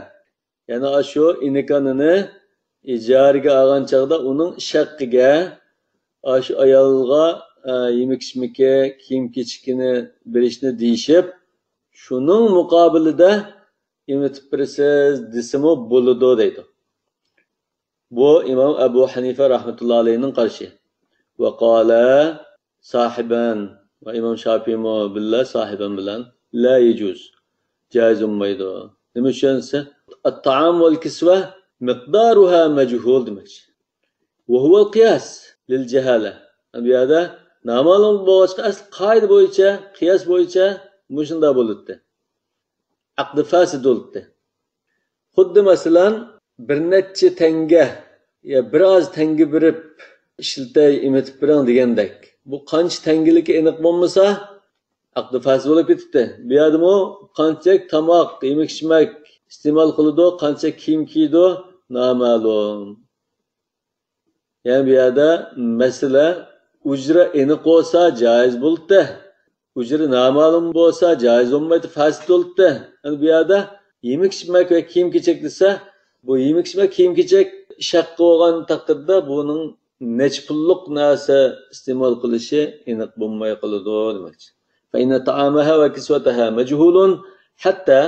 يەنى ئاشۇ ئىنىكانىنى ئىجارىگە ئالغان چاغدا ئۇنىڭ ئىش ھەققىگە ئاشۇ ئايالغا، ئە، يېمەك-ئىچمىكى، كىيىم-كېچىكىنى بېرىشنى دېيىشىپ، شۇنىڭ مۇقابىلىدە ئېمىتىپ بېرىسىز دېسىمۇ بولىدۇ دەيدۇ. بۇ ئىمام ئەبۇ ھەنىفە رەھمەتۇللا ئەلەيھىنىڭ قارىشى. وقال صاحبان، ۋە ئىمام شافىئىمۇ بىللە صاحبان بىلەن، لا يجوز، جائىز بولمايدۇ. نېمە ئۈچۈن دېسە، الطعام والكسوة مقدارها مجهول دېمەكچى. وهو القياس للجهالة. بۇ يەردە نامەلۇم بولغاچقا، ئەسلى قائىدە بويىچە، قىياس بويىچە مۇشۇنداق بولاتتى. ئەقدى فاسىد بولاتتى. خۇددى مەسىلەن، بىر نەچچە تەڭگە يا بىر ئاز تەڭگە بېرىپ ئىشلىتەي، ئېمىتىپ بېرىڭ دېگەندەك. بۇ قانچە تەڭگىلىكى ئېنىق بولمىسا، ئەقدى فاسىد بولۇپ كېتىپتۇ. بۇ يەردىمۇ قانچىلىك تاماق، يېمەك-ئىچمەك ئىستېمال قىلىدۇ، قانچە كىيىم كىيىدۇ، نامەلۇم. يەنى بۇ يەردە مەسىلە ئۇجرا ئېنىق بولسا جائىز بولاتتى. ئۇجرا نامەلۇم بولسا جائىز بولمايتتى، فاسىد بولاتتى. يەنى بۇ يەردە يېمەك-ئىچمەك ۋە كىيىم-كېچەك دېسە، بۇ يېمەك-ئىچمەك، كىيىم-كېچەك ئىش ھەققى بولغان تەقدىردە بۇنىڭ نەچچە پۇللۇق نەرسە ئىستېمال قىلىشى ئېنىق بولماي قالىدۇ دېمەكچى. فإن طعامها وكسوتها مجهول حتى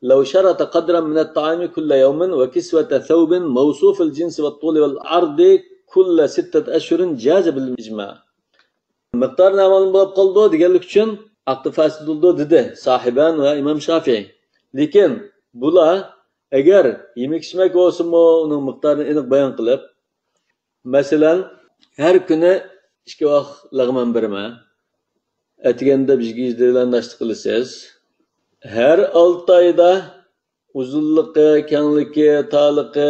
لو شرط قدرا من الطعام كل يوم وكسوة ثوب موصوف الجنس والطول والعرض كل ستة أشهر جاز بالإجماع. مىقدار نامەلۇم بولۇپ قالىدۇ دېگەنلىك ئۈچۈن ئەقدى فاسىد بولىدۇ دېدى ساھىبان ۋە ئىمام شافىئىي. لېكىن بۇلار ئەگەر يېمەك-ئىچمەك بولسىمۇ ئۇنىڭ مىقدارىنى ئېنىق بايان قىلىپ، مەسىلەن، ھەر كۈنى ئىككى ۋاق لەغمەن بېرىمەن. ئەتىگەندە بىزگە يېزىدىلا ناشتا قىلىسىز. ھەر ئالتە ئايدا ئۇزۇنلۇقى، كەڭلىكى، تارلىقى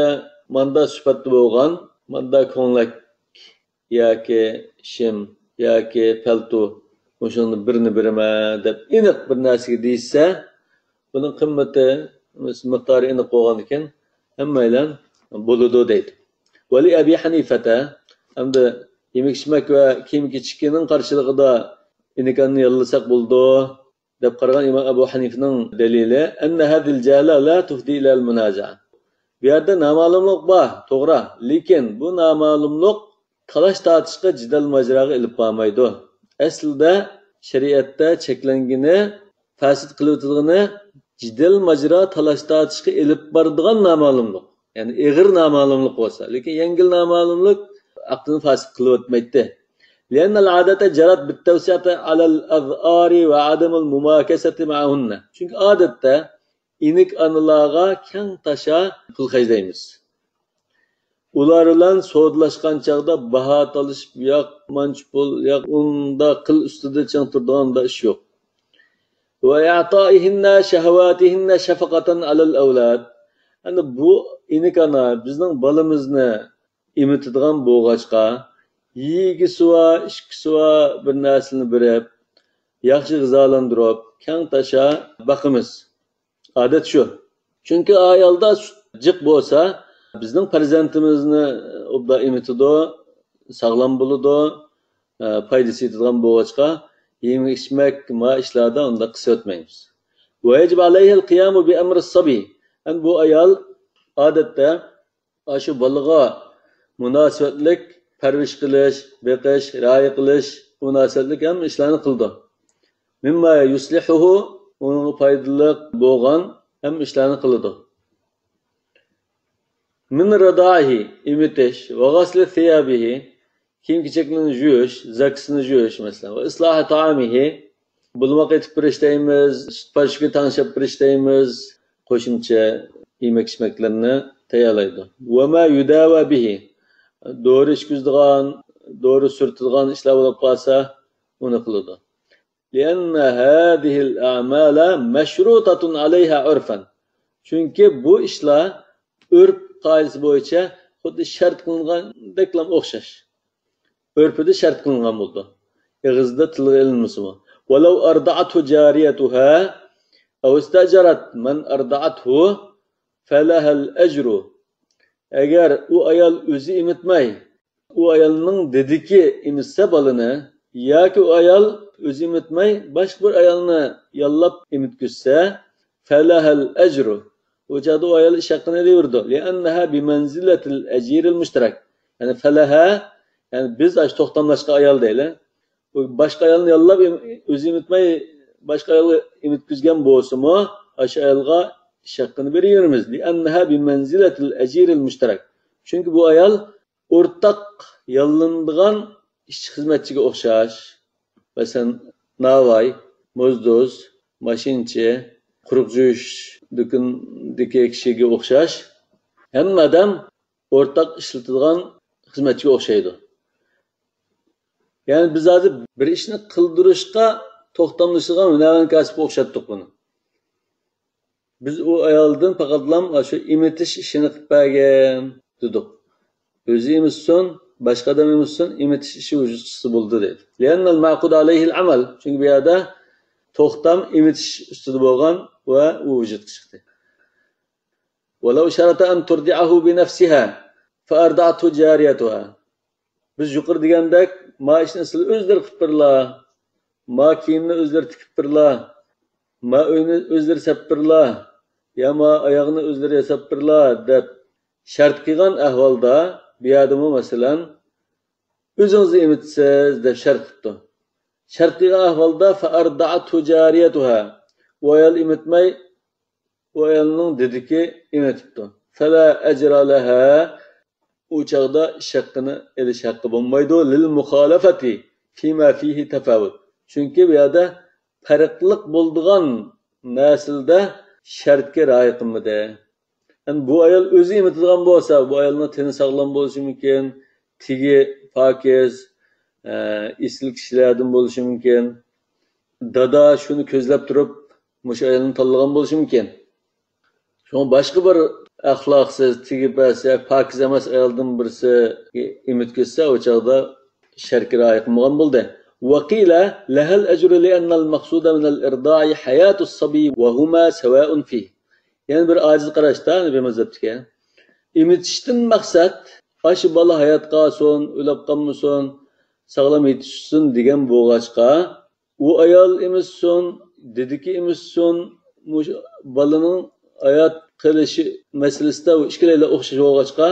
ماندا سۈپەتتە بولغان، ماندا كۆڭلەك ياكى شىم ياكى پەلتو، مۇشۇنىڭدىن بىرنى بېرىمەن دەپ ئېنىق بىر نەرسىگە دېيىشسە، بۇنىڭ قىممىتى، مىقدارى ئېنىق بولغاندىكىن، ھەممەيلەن بولىدۇ دەيدۇ. ولأبي حنيفة، ئەمدى يېمەك-ئىچمەك ۋە كىيىم-كېچىكىنىڭ قارشىلىقىدا ئىنىكاننى ياللىساق بولىدۇ دەپ قارىغان ئىمام ئەبۇ ھەنىفىنىڭ دەلىلى، أن هذه الجهالة لا تفضي إلى المنازعة. بۇ يەردە نامەلۇملۇق بار، توغرا. لېكىن بۇ نامەلۇملۇق تالاش-تارتىشقا، جېدەل-ماجىراغا ئېلىپ بارمايدۇ. ئەسلىدە شەرىئەتتە چەكلەنگىنى، پاسىد قىلىۋېتىدىغىنى جېدەل-ماجىرا، تالاش-تارتىشقا ئېلىپ بارىدىغان نامەلۇملۇق. يەنى ئېغىر نامەلۇملۇق بولسا. لېكىن يەڭگىل نامەلۇملۇق ئەقدىنى پاسىد قىلىۋەتمەيتتى. لأن العادة جرت بالتوسعة على الأذعار وعدم المماكسة معهن. چۈنكى ئادەتتە ئىنىك ئانىلارغا كەڭ تاشا پۇل خەجلەيمىز. ئۇلار بىلەن سودىلاشقان چاغدا باھا تالىشىپ، ياق مانچە پۇل، ياق ئۇنداق قىل ئۈستىدە چىڭ تۇرىدىغان ئۇنداق ئىش يوق. وإعطائهن شهواتهن شفقة على الأولاد. ئەنە بۇ ئىنىك ئانا بىزنىڭ بالىمىزنى ئېمىتىدىغان بولغاچقا، يېگۈسى بار، ئىچكۈسى بار بىر نەرسىنى بېرىپ، ياخشى غىزالاندۇرۇپ، كەڭ تاشا باقىمىز. ئادەت شۇ. چۈنكى ئايالدا سۈت جىق بولسا، بىزنىڭ پەرزەنتىمىزنى ئوبدان ئېمىتىدۇ، ساغلام بولىدۇ، ئە، پايدىسى يېتىدىغان بولغاچقا، يېمەك-ئىچمەك، ما ئىشلاردا ئۇنداق قىسىۋەتمەيمىز. ويجب عليها القيام بأمر الصبي. ئەمدى بۇ ئايال ئادەتتە ئاشۇ بالىغا مۇناسىۋەتلىك پەرۋىش قىلىش، بېقىش، رىئايە قىلىش مۇناسىۋەتلىك ھەممە ئىشلارنى قىلىدۇ. مىمما يۇسلىھۇھۇ، ئۇنىڭغا پايدىلىق بولغان ھەممە ئىشلارنى قىلىدۇ. مىن رىدائىھى، ئېمىتىش، ۋە غەسلى سىيابىھى، كىيىم-كېچەكلىرىنى يۇيۇش، زاكىسىنى يۇيۇش، مەسىلەن، ۋە ئىسلاھى تائامىھى، بۇلىماق ئېتىپ بېرىش دەيمىز، سۈت پاشكا تەڭشەپ بېرىش دەيمىز، قوشۇمچە يېمەك-ئىچمەكلىرىنى تەييارلايدۇ. ۋە ما يۇداۋا بىھى، دورا ئىچكۈزىدىغان، دورا سۈرتىدىغان ئىشلار بولۇپ قالسا، ئۇنى قىلىدۇ. لأن هذه الأعمال مشروطة عليها عرفا. چۈنكى بۇ ئىشلار ئۆرپ قائىدىسى بويىچە خۇددى شەرت قىلىنغاندەكلا ئوخشاش. ئۆرپىدە شەرت قىلىنغان بولىدۇ. ئېغىزدا تىلغا ئېلىنمىسىمۇ. ولو أرضعته جاريتها أو استأجرت من أرضعته فلها الأجر. ئەگەر ئۇ ئايال ئۆزى ئېمىتمەي، ئۇ ئايالنىڭ دېدىكى ئېمىتسە بالىنى ياكى ئۇ ئايال ئۆزى ئېمىتمەي، باشقا بىر ئايالنى ياللاپ ئېمىتكۈزسە، فەلەھەل ئەجرۇ. ئۇ چاغدا ئۇ ئايال ئىش ھەققىنى ئېلىۋېرىدۇ. لىئەننەھا بىمەنزىلەتىل ئەجىرىل مۇشتەرەك. يەنى فەلەھە، يەنى بىز ئاشۇ توختاملاشقان ئايال دەيلى. ئۇ باشقا ئايالنى ياللاپ ئېم-، ئۆزى ئېمىتمەي، باشقا ئايالغا ئېمىتكۈزگەن بولسىمۇ، ئاشۇ ئايالغا ئىش ھەققىنى بېرىۋېرىمىز. لىئەننەھا بىمەنزىلەتىل ئەجىرىل مۇشتەرەك. چۈنكى بۇ ئايال ئورتاق ياللىنىدىغان ئىشچى-خىزمەتچىگە ئوخشاش. مەسىلەن، ناۋاي، موزدۇز، ماشىنىچى، قۇرۇق جۇيۇش دۇكىنىدىكى كىشىگە ئوخشاش. ھەممە ئادەم ئورتاق ئىشلىتىدىغان خىزمەتچىگە ئوخشايدۇ. يەنى بىز ھازىر بىر ئىشنى قىلدۇرۇشقا توختاملىشىدىغان ھۈنەرۋەن كاسىپقا ئوخشاتتۇق بۇنى. بىز ئۇ ئايالدىن پەقەتلام شۇ ئېمىتىش ئىشىنى قىلىپ بەرگىن دېدۇق. ئۆزى ئېمىتسۇن، باشقا ئادەم ئېمىتسۇن، ئېمىتىش ئىشى ۋۇجۇدقا چىقسا بولىدۇ دېدى. لأن المعقود عليه العمل، چۈنكى بۇ يەردە توختام ئېمىتىش ئۈستىدە بولغان ۋە ئۇ ۋۇجۇدقا چىقتى. ولو شرط أن ترضعه بنفسها فأرضعته جاريتها. بىز يۇقىرى دېگەندەك، ما ئىشنى سىلەر ئۆزلىرى قىلىپ بېرىلا، ما كىيىمنى ئۆزلىرى تىكىپ بېرىلا، ما ئۆينى ئۆزلىرى سەپ بېرىلا، يا ما ئاياغنى ئۆزلىرى ياساپ بېرىلا دەپ شەرت قىلغان ئەھۋالدا، بۇ يەردىمۇ مەسىلەن، ئۆزىڭىز ئېمىتىسىز دەپ شەرت قىپتۇ. شەرت قىلغان ئەھۋالدا، فأرضعته جاريتها، ئۇ ئايال ئېمىتمەي، ئۇ ئايالنىڭ دېدىكى ئېمىتىپتۇ. فلا أجر لها، ئۇ چاغدا ئىش ھەققىنى ئېلىش ھەققى بولمايدۇ. للمخالفة فيما فيه تفاوت. چۈنكى بۇ يەردە پەرقلىق بولىدىغان نەرسىلەردە شەرتكە رىئايە قىلمىدى. يەنى بۇ ئايال ئۆزى ئېمىتىدىغان بولسا، بۇ ئايالنىڭ تېنى ساغلام بولۇشى مۇمكىن، تېگى پاكىز، ئە، ئېسىل كىشىلەردىن بولۇشى مۇمكىن. دادا شۇنى كۆزلەپ تۇرۇپ، مۇشۇ ئايالنى تاللىغان بولۇشى مۇمكىن. شۇڭا باشقا بىر ئەخلاقسىز، تېگى پەس ياكى پاكىز ئەمەس ئايالدىن بىرسى ئېمىتكۈزسە، ئۇ چاغدا شەرتكە رىئايە قىلمىغان بولدى. وقيل لها الأجر لأن المقصود من الإرضاع حياة الصبي وهما سواء فيه. يەنە بىر ئاجىز قاراشتا نەبى مەزھەپتىكى. ئېمىتىشتىن مەقسەت، ئاشۇ بالا ھايات قالسۇن، ئۆلۈپ قالمىسۇن، ساغلام يېتىشسۇن دېگەن بولغاچقا، ئۇ ئايال ئېمىتسۇن، دېدىكى ئېمىتسۇن، مۇشۇ بالىنىڭ ھايات قېلىشى مەسىلىسىدە ئۇ ئىككىلەيلەن ئوخشاش بولغاچقا،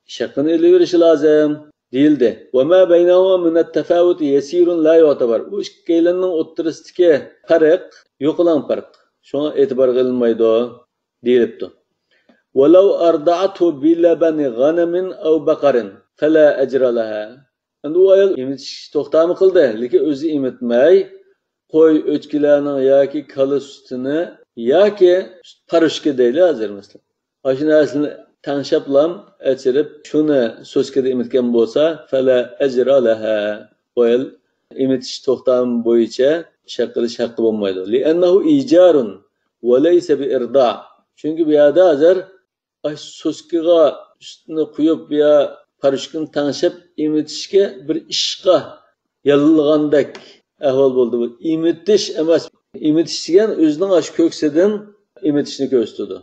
ئىش ھەققىنى ئېلىۋېرىشى لازىم دېيىلدى. وما بينهما من التفاوت يسير لا يعتبر. ئۇ ئىككىيلەننىڭ ئوتتۇرىسىدىكى پەرق يوقىلاڭ پەرق. شۇڭا ئېتىبارغا ئېلىنمايدۇ دېيىلىپتۇ. ولو أرضعته بلبن غنم أو بقر فلا أجر لها. ئەمدى ئۇ ئايال ئېمىتىش توختامى قىلدى، لېكىن ئۆزى ئېمىتمەي، قوي، ئۆچكىلەرنىڭ ياكى كالا سۈتىنى ياكى پاروشكا دەيلى ھازىر مەسىلەن. ئاشۇ نەرسىنى تەڭشەپلام ئەچىرىپ، شۇنى سوسكىدا ئېمىتكەن بولسا، فلا أجر لها. ئۇ ئايال ئېمىتىش توختامى بويىچە ئىش قىلىش ھەققى بولمايدۇ. لأنه إيجار وليس بإرضاع. چۈنكى بۇ يەردە ھازىر ئاشۇ سوسكىغا سۈتنى قۇيۇپ يا پاروشكىنى تەڭشەپ ئېمىتىشكە بىر ئىشقا ياللىغاندەك ئەھۋال بولدى. بۇ ئېمىتىش ئەمەس. ئېمىتىش دېگەن ئۆزىنىڭ ئاشۇ كۆكسىدىن ئېمىتىشنى كۆرسىتىدۇ.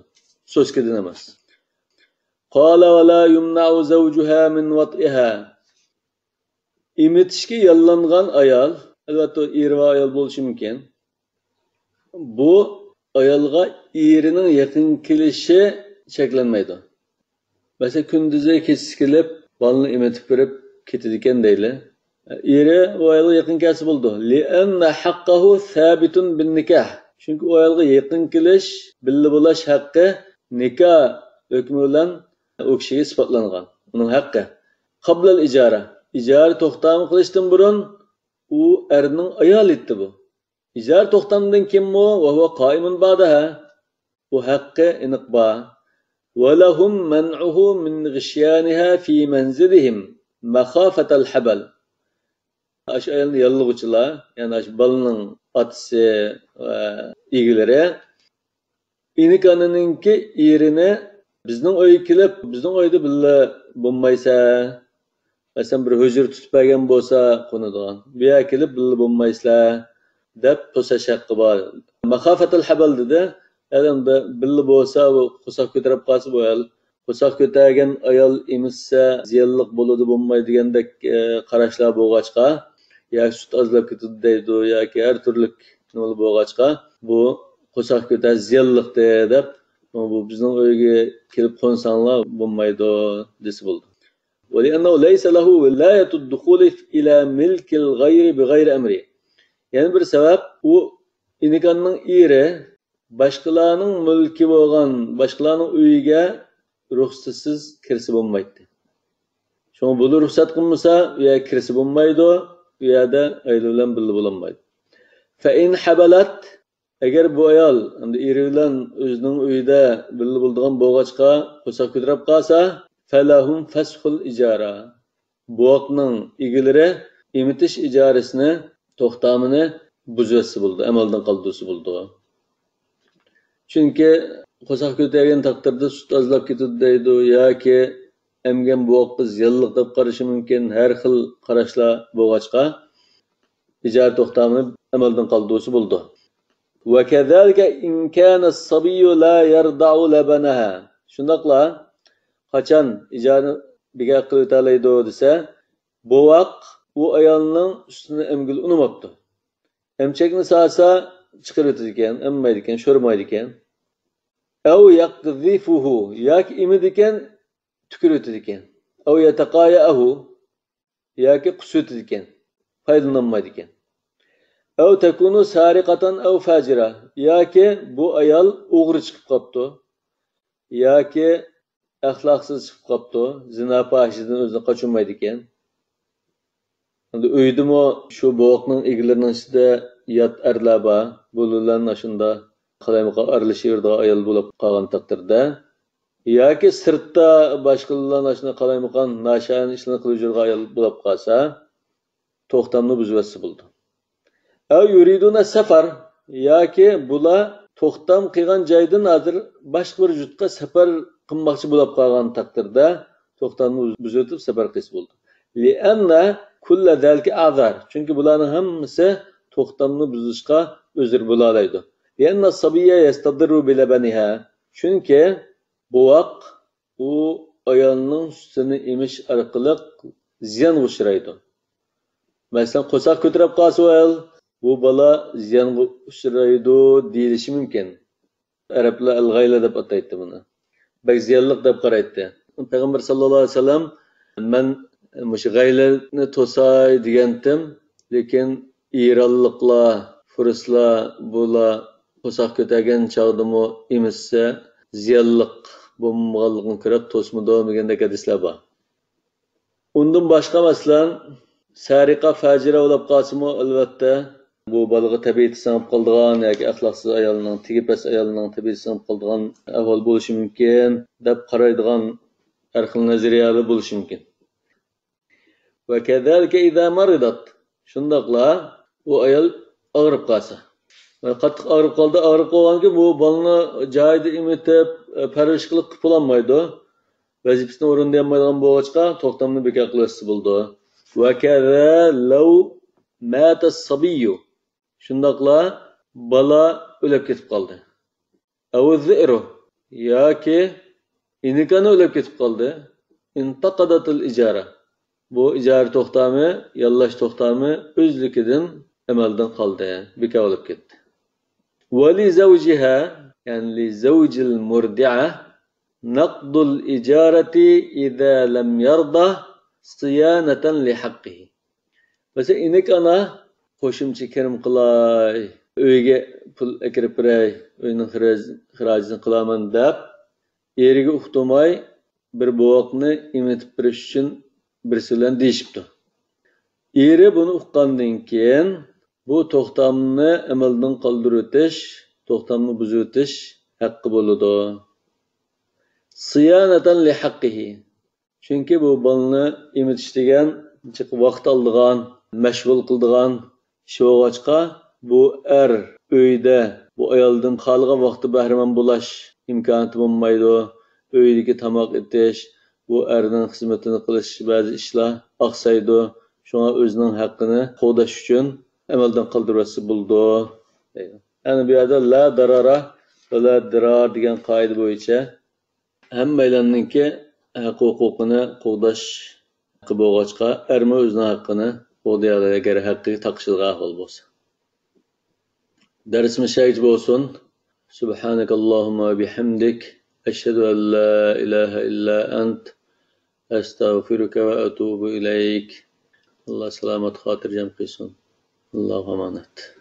سوسكىدىن ئەمەس. قال ولا يمنع زوجها من وطئها. ئېمىتىشكە ياللانغان ئايال، ئەلۋەتتە، ئېرى بار ئايال بولۇشى مۇمكىن. بۇ ئايالغا ئېرىنىڭ يېقىن كېلىشى چەكلەنمەيدۇ. مەسىلەن، كۈندۈزى كېچىسى كېلىپ، بالىنى ئېمىتىپ بېرىپ، كېتىدىكەن دەيلى. ئېرى ئۇ ئايالغا يېقىن كەلسە بولىدۇ. لأن حقه ثابت بالنكاح. چۈنكى ئۇ ئايالغا يېقىن كېلىش، بىللە بولاش ھەققى نىكاھ ھۆكمى بىلەن ئۇ كىشىگە ئىسپاتلانغان. ئۇنىڭ ھەققى. قبل الإجارة. ئىجارە توختامى قىلىشتىن بۇرۇن ئۇ ئەرنىڭ ئايالى ئىدى بۇ. ئىجارە توختامدىن كېيىنمۇ، وهو قائم بعدها، بۇ ھەققى ئېنىق بار. ولهم منعه من غشيانها في منزلهم مخافة الحبل. ئاشۇ ئايالنى ياللىغۇچىلار، يەنى ئاشۇ بالىنىڭ ئاتىسى ۋە ئىگىلىرى، ئىنىكانىنىڭكى ئېرىنى بىزنىڭ ئۆيگە كېلىپ، بىزنىڭ ئۆيدە بىللە بولمايسەن، مەسىلەن، بىر ھۇجرا تۇتۇپ بەرگەن بولسا قونىدىغان، بۇ يەرگە كېلىپ بىللە بولمايسىلەر دەپ قوساش ھەققى بار. مخافة الحبل دېدى. ئەلەمدە بىللە بولسا، بۇ قورساق كۆتۈرۈپ قالسا، بۇ ئايال قورساق كۆتەرگەن ئايال ئېمىتسە زىيانلىق بولىدۇ، بولمايدۇ دېگەندەك، ئە، قاراشلار بولغاچقا، ياكى سۈت ئازلاپ كېتىدۇ دەيدۇ، ياكى ھەر تۈرلۈك نېمىلەر بولغاچقا، بۇ قورساق كۆتەر زىيانلىقتى دەپ، بۇ بىزنىڭ ئۆيگە كېلىپ قونساڭلار بولمايدۇ دېسە بولىدۇ. ولأنه ليس له ولاية الدخول إلى ملك الغير بغير أمره. يەنە بىر سەۋەب، ئۇ ئىنىكاننىڭ ئېرى باشقىلارنىڭ مۈلكى بولغان، باشقىلارنىڭ ئۆيىگە رۇخسەتسىز كىرسە بولمايتتى. شۇڭا بۇلار رۇخسەت قىلمىسا، ئۇ يەرگە كىرسە بولمايدۇ، ئۇ يەردە ئايالى بىلەن بىللە بولالمايدۇ. فإن حبلت، ئەگەر بۇ ئايال ئەمدى ئېرى بىلەن ئۆزىنىڭ ئۆيىدە بىللە بولىدىغان بولغاچقا، قورساق كۆتۈرۈپ قالسا، فلهم فسخ الإجارة. بوۋاقنىڭ ئىگىلىرى ئېمىتىش ئىجارىسىنى، توختامىنى بۇزۇۋەتسە بولىدۇ، ئەمەلدىن قالدۇرسا بولىدۇ. چۈنكى قورساق كۆتەرگەن تەقدىردە سۈت ئازلاپ كېتىدۇ دەيدۇ ياكى ئەمگەن بوۋاققا زىيانلىق دەپ قارىشى مۇمكىن، ھەر خىل قاراشلار بولغاچقا، ئىجارە توختامىنى ئەمەلدىن قالدۇرسا بولىدۇ. وكذلك إن كان الصبي لا يرضع لبنها. شۇنداقلا، قاچان ئىجارىنى بىكار قىلىۋېتەلەيدۇ دېسە، بوۋاق ئۇ ئايالنىڭ سۈتىنى ئەمگىلى ئۇنىماپتۇ. ئەمچەكنى سالسا، چىقىرىۋېتىدىكەن، ئەممەيدىكەن، شورىمايدىكەن. أو يقذفه، ياكى ئېمىدىكەن، تۈكۈرۈۋېتىدىكەن. أو يتقايأه، ياكى قۇسۇۋېتىدىكەن، پايدىلىنالمايدىكەن. أو تكون سارقة أو فاجرة، ياكى بۇ ئايال ئوغرى چىقىپ قاپتۇ، ياكى ئەخلاقسىز چىقىپ قاپتۇ، زىنا پاھىشىدىن ئۆزىنى قاچۇرمايدىكەن. ئەمدى ئۆيدىمۇ شۇ بوۋاقنىڭ ئىگىلىرىنىڭ ئىچىدە يات ئەرلەر بار، بۇلار بىلەن ئاشۇنداق قالايمىقان ئارىلىشىۋېرىدىغان ئايال بولۇپ قالغان تەقدىردە، ياكى سىرتتا باشقىلار بىلەن ئاشۇنداق قالايمىقان ناشايان ئىشلارنى قىلىپ يۈرىدىغان ئايال بولۇپ قالسا، توختامنى بۇزۇۋەتسە بولىدۇ. أو يريدون السفر، ياكى بۇلار توختام قىلغان جايدىن ھازىر باشقا بىر يۇرتقا سەپەر قىلماقچى بولۇپ قالغان تەقدىردە، توختامنى بۇزۇۋېتىپ سەپەر قىلسا بولىدۇ. لأن كل ذلك أعذار، چۈنكى بۇلارنىڭ ھەممىسى توختامنى بۇزۇشقا ئۆزرە بولالايدۇ. لأن الصبي يستضر بلبنها، چۈنكى بوۋاق ئۇ ئايالنىڭ سۈتىنى ئېمىش ئارقىلىق زىيانغا ئۇچرايدۇ. مەسىلەن، قورساق كۆتۈرۈپ قالسا ئۇ ئايال، بۇ بالا زىيانغا ئۇچرايدۇ دېيىلىشى مۇمكىن. ئەرەبلەر ئەل غەيلە دەپ ئاتايتتى بۇنى. بەك زىيانلىق دەپ قارايتتى. پەيغەمبەر ساللاللاھۇ ئەلەيھى ۋەسەللەم، مەن مۇشۇ غەيلىنى توساي دېگەنتىم، لېكىن ئىرانلىقلار، فۇرسلار، بۇلار قورساق كۆتەرگەن چاغدىمۇ ئېمىتسە زىيانلىق بولمىغانلىقىنى كۆرۈپ توسمىدۇ دېگەندەك ھەدىسلەر بار. ئۇندىن باشقا، مەسىلەن، سارىقە، فاجىرە بولۇپ قالسىمۇ، ئەلۋەتتە، بۇ بالىغا تەبىئىتى سىڭىپ قالىدىغان ياكى ئەخلاقسىز ئايالنىڭ، تېگى پەس ئايالنىڭ تەبىئىتى سىڭىپ قالىدىغان ئەھۋال بولۇشى مۇمكىن دەپ قارايدىغان ھەر خىل نەزەرىيەلەر بولۇشى مۇمكىن. وكذلك إذا مرضت. شۇنداقلا ئۇ ئايال ئاغرىپ قالسا. قاتتىق ئاغرىپ قالدى، ئاغرىپ قالغاندىن كېيىن بۇ بالىنى جايىدا ئېمىتىپ، پەرۋىش قىلىپ قىلالمايدۇ. ۋەزىپىسىنى ئورۇندىيالمايدىغان بولغاچقا، توختامنى بىكار قىلىۋەتسە بولىدۇ. وكذا لو مات الصبي. شۇنداقلا بالا ئۆلۈپ كېتىپ قالدى. أو الذئر، ياكى ئىنىكانە ئۆلۈپ كېتىپ قالدى. انتقضت الإجارة. بۇ ئىجارە توختامى، ياللاش توختامى ئۆزلۈكىدىن ئەمەلدىن قالدى، بىكار بولۇپ كەتتى. ولزوجها، يەنى لزوج المرضعة، نقض الإجارة إذا لم يرض صيانة لحقه. مەسىلەن، ئىنىك ئانا قوشۇمچە كىرىم قىلاي، ئۆيگە پۇل ئەكىرىپ بېرەي، ئۆينىڭ خىراج-، خىراجىتىنى قىلارمەن دەپ، ئېرىگە ئۇقتۇرماي بىر بوۋاقنى ئېمىتىپ بېرىش ئۈچۈن بىرسى بىلەن دېيىشىپتۇ. ئېرى بۇنى ئۇققاندىن كېيىن، بۇ توختامنى ئەمەلدىن قالدۇرۇۋېتىش، توختامنى بۇزۇۋېتىش ھەققى بولىدۇ. صيانة لحقه. چۈنكى بۇ بالىنى ئېمىتىش دېگەن جىق ۋاقىت ئالىدىغان، مەشغۇل قىلىدىغان ئىش بولغاچقا، بۇ ئەر ئۆيدە بۇ ئايالدىن خالىغان ۋاقىتتا بەھرىمەن بولاش ئىمكانىيىتى بولمايدۇ. ئۆيدىكى تاماق ئېتىش، بۇ ئەرنىڭ خىزمىتىنى قىلىش، بەزى ئىشلار ئاقسايدۇ. شۇڭا ئۆزىنىڭ ھەققىنى قوغداش ئۈچۈن ئەمەلدىن قالدۇرۇۋەتسە بولىدۇ، دەيدۇ. يەنى بۇ يەردە لا دارارا ۋە لا دىرار دېگەن قائىدە بويىچە ھەممەيلەننىڭكى ھەق ھوقۇقىنى قوغداش ھەققى بولغاچقا، ئەرمۇ ئۆزىنىڭ ھەققىنى قوغدىيالايدۇ، ئەگەر ھەققىگە تاقىشىدىغان ئەھۋال بولسا. دەرسىمىز شۇ يەرگىچە بولسۇن. سبحانك اللهم وبحمدك، أشهد أن لا إله إلا أنت، أستغفرك وأتوب إليك. ئاللا سالامەت خاتىرجەم قىلسۇن. ئاللاغا ئامانەت.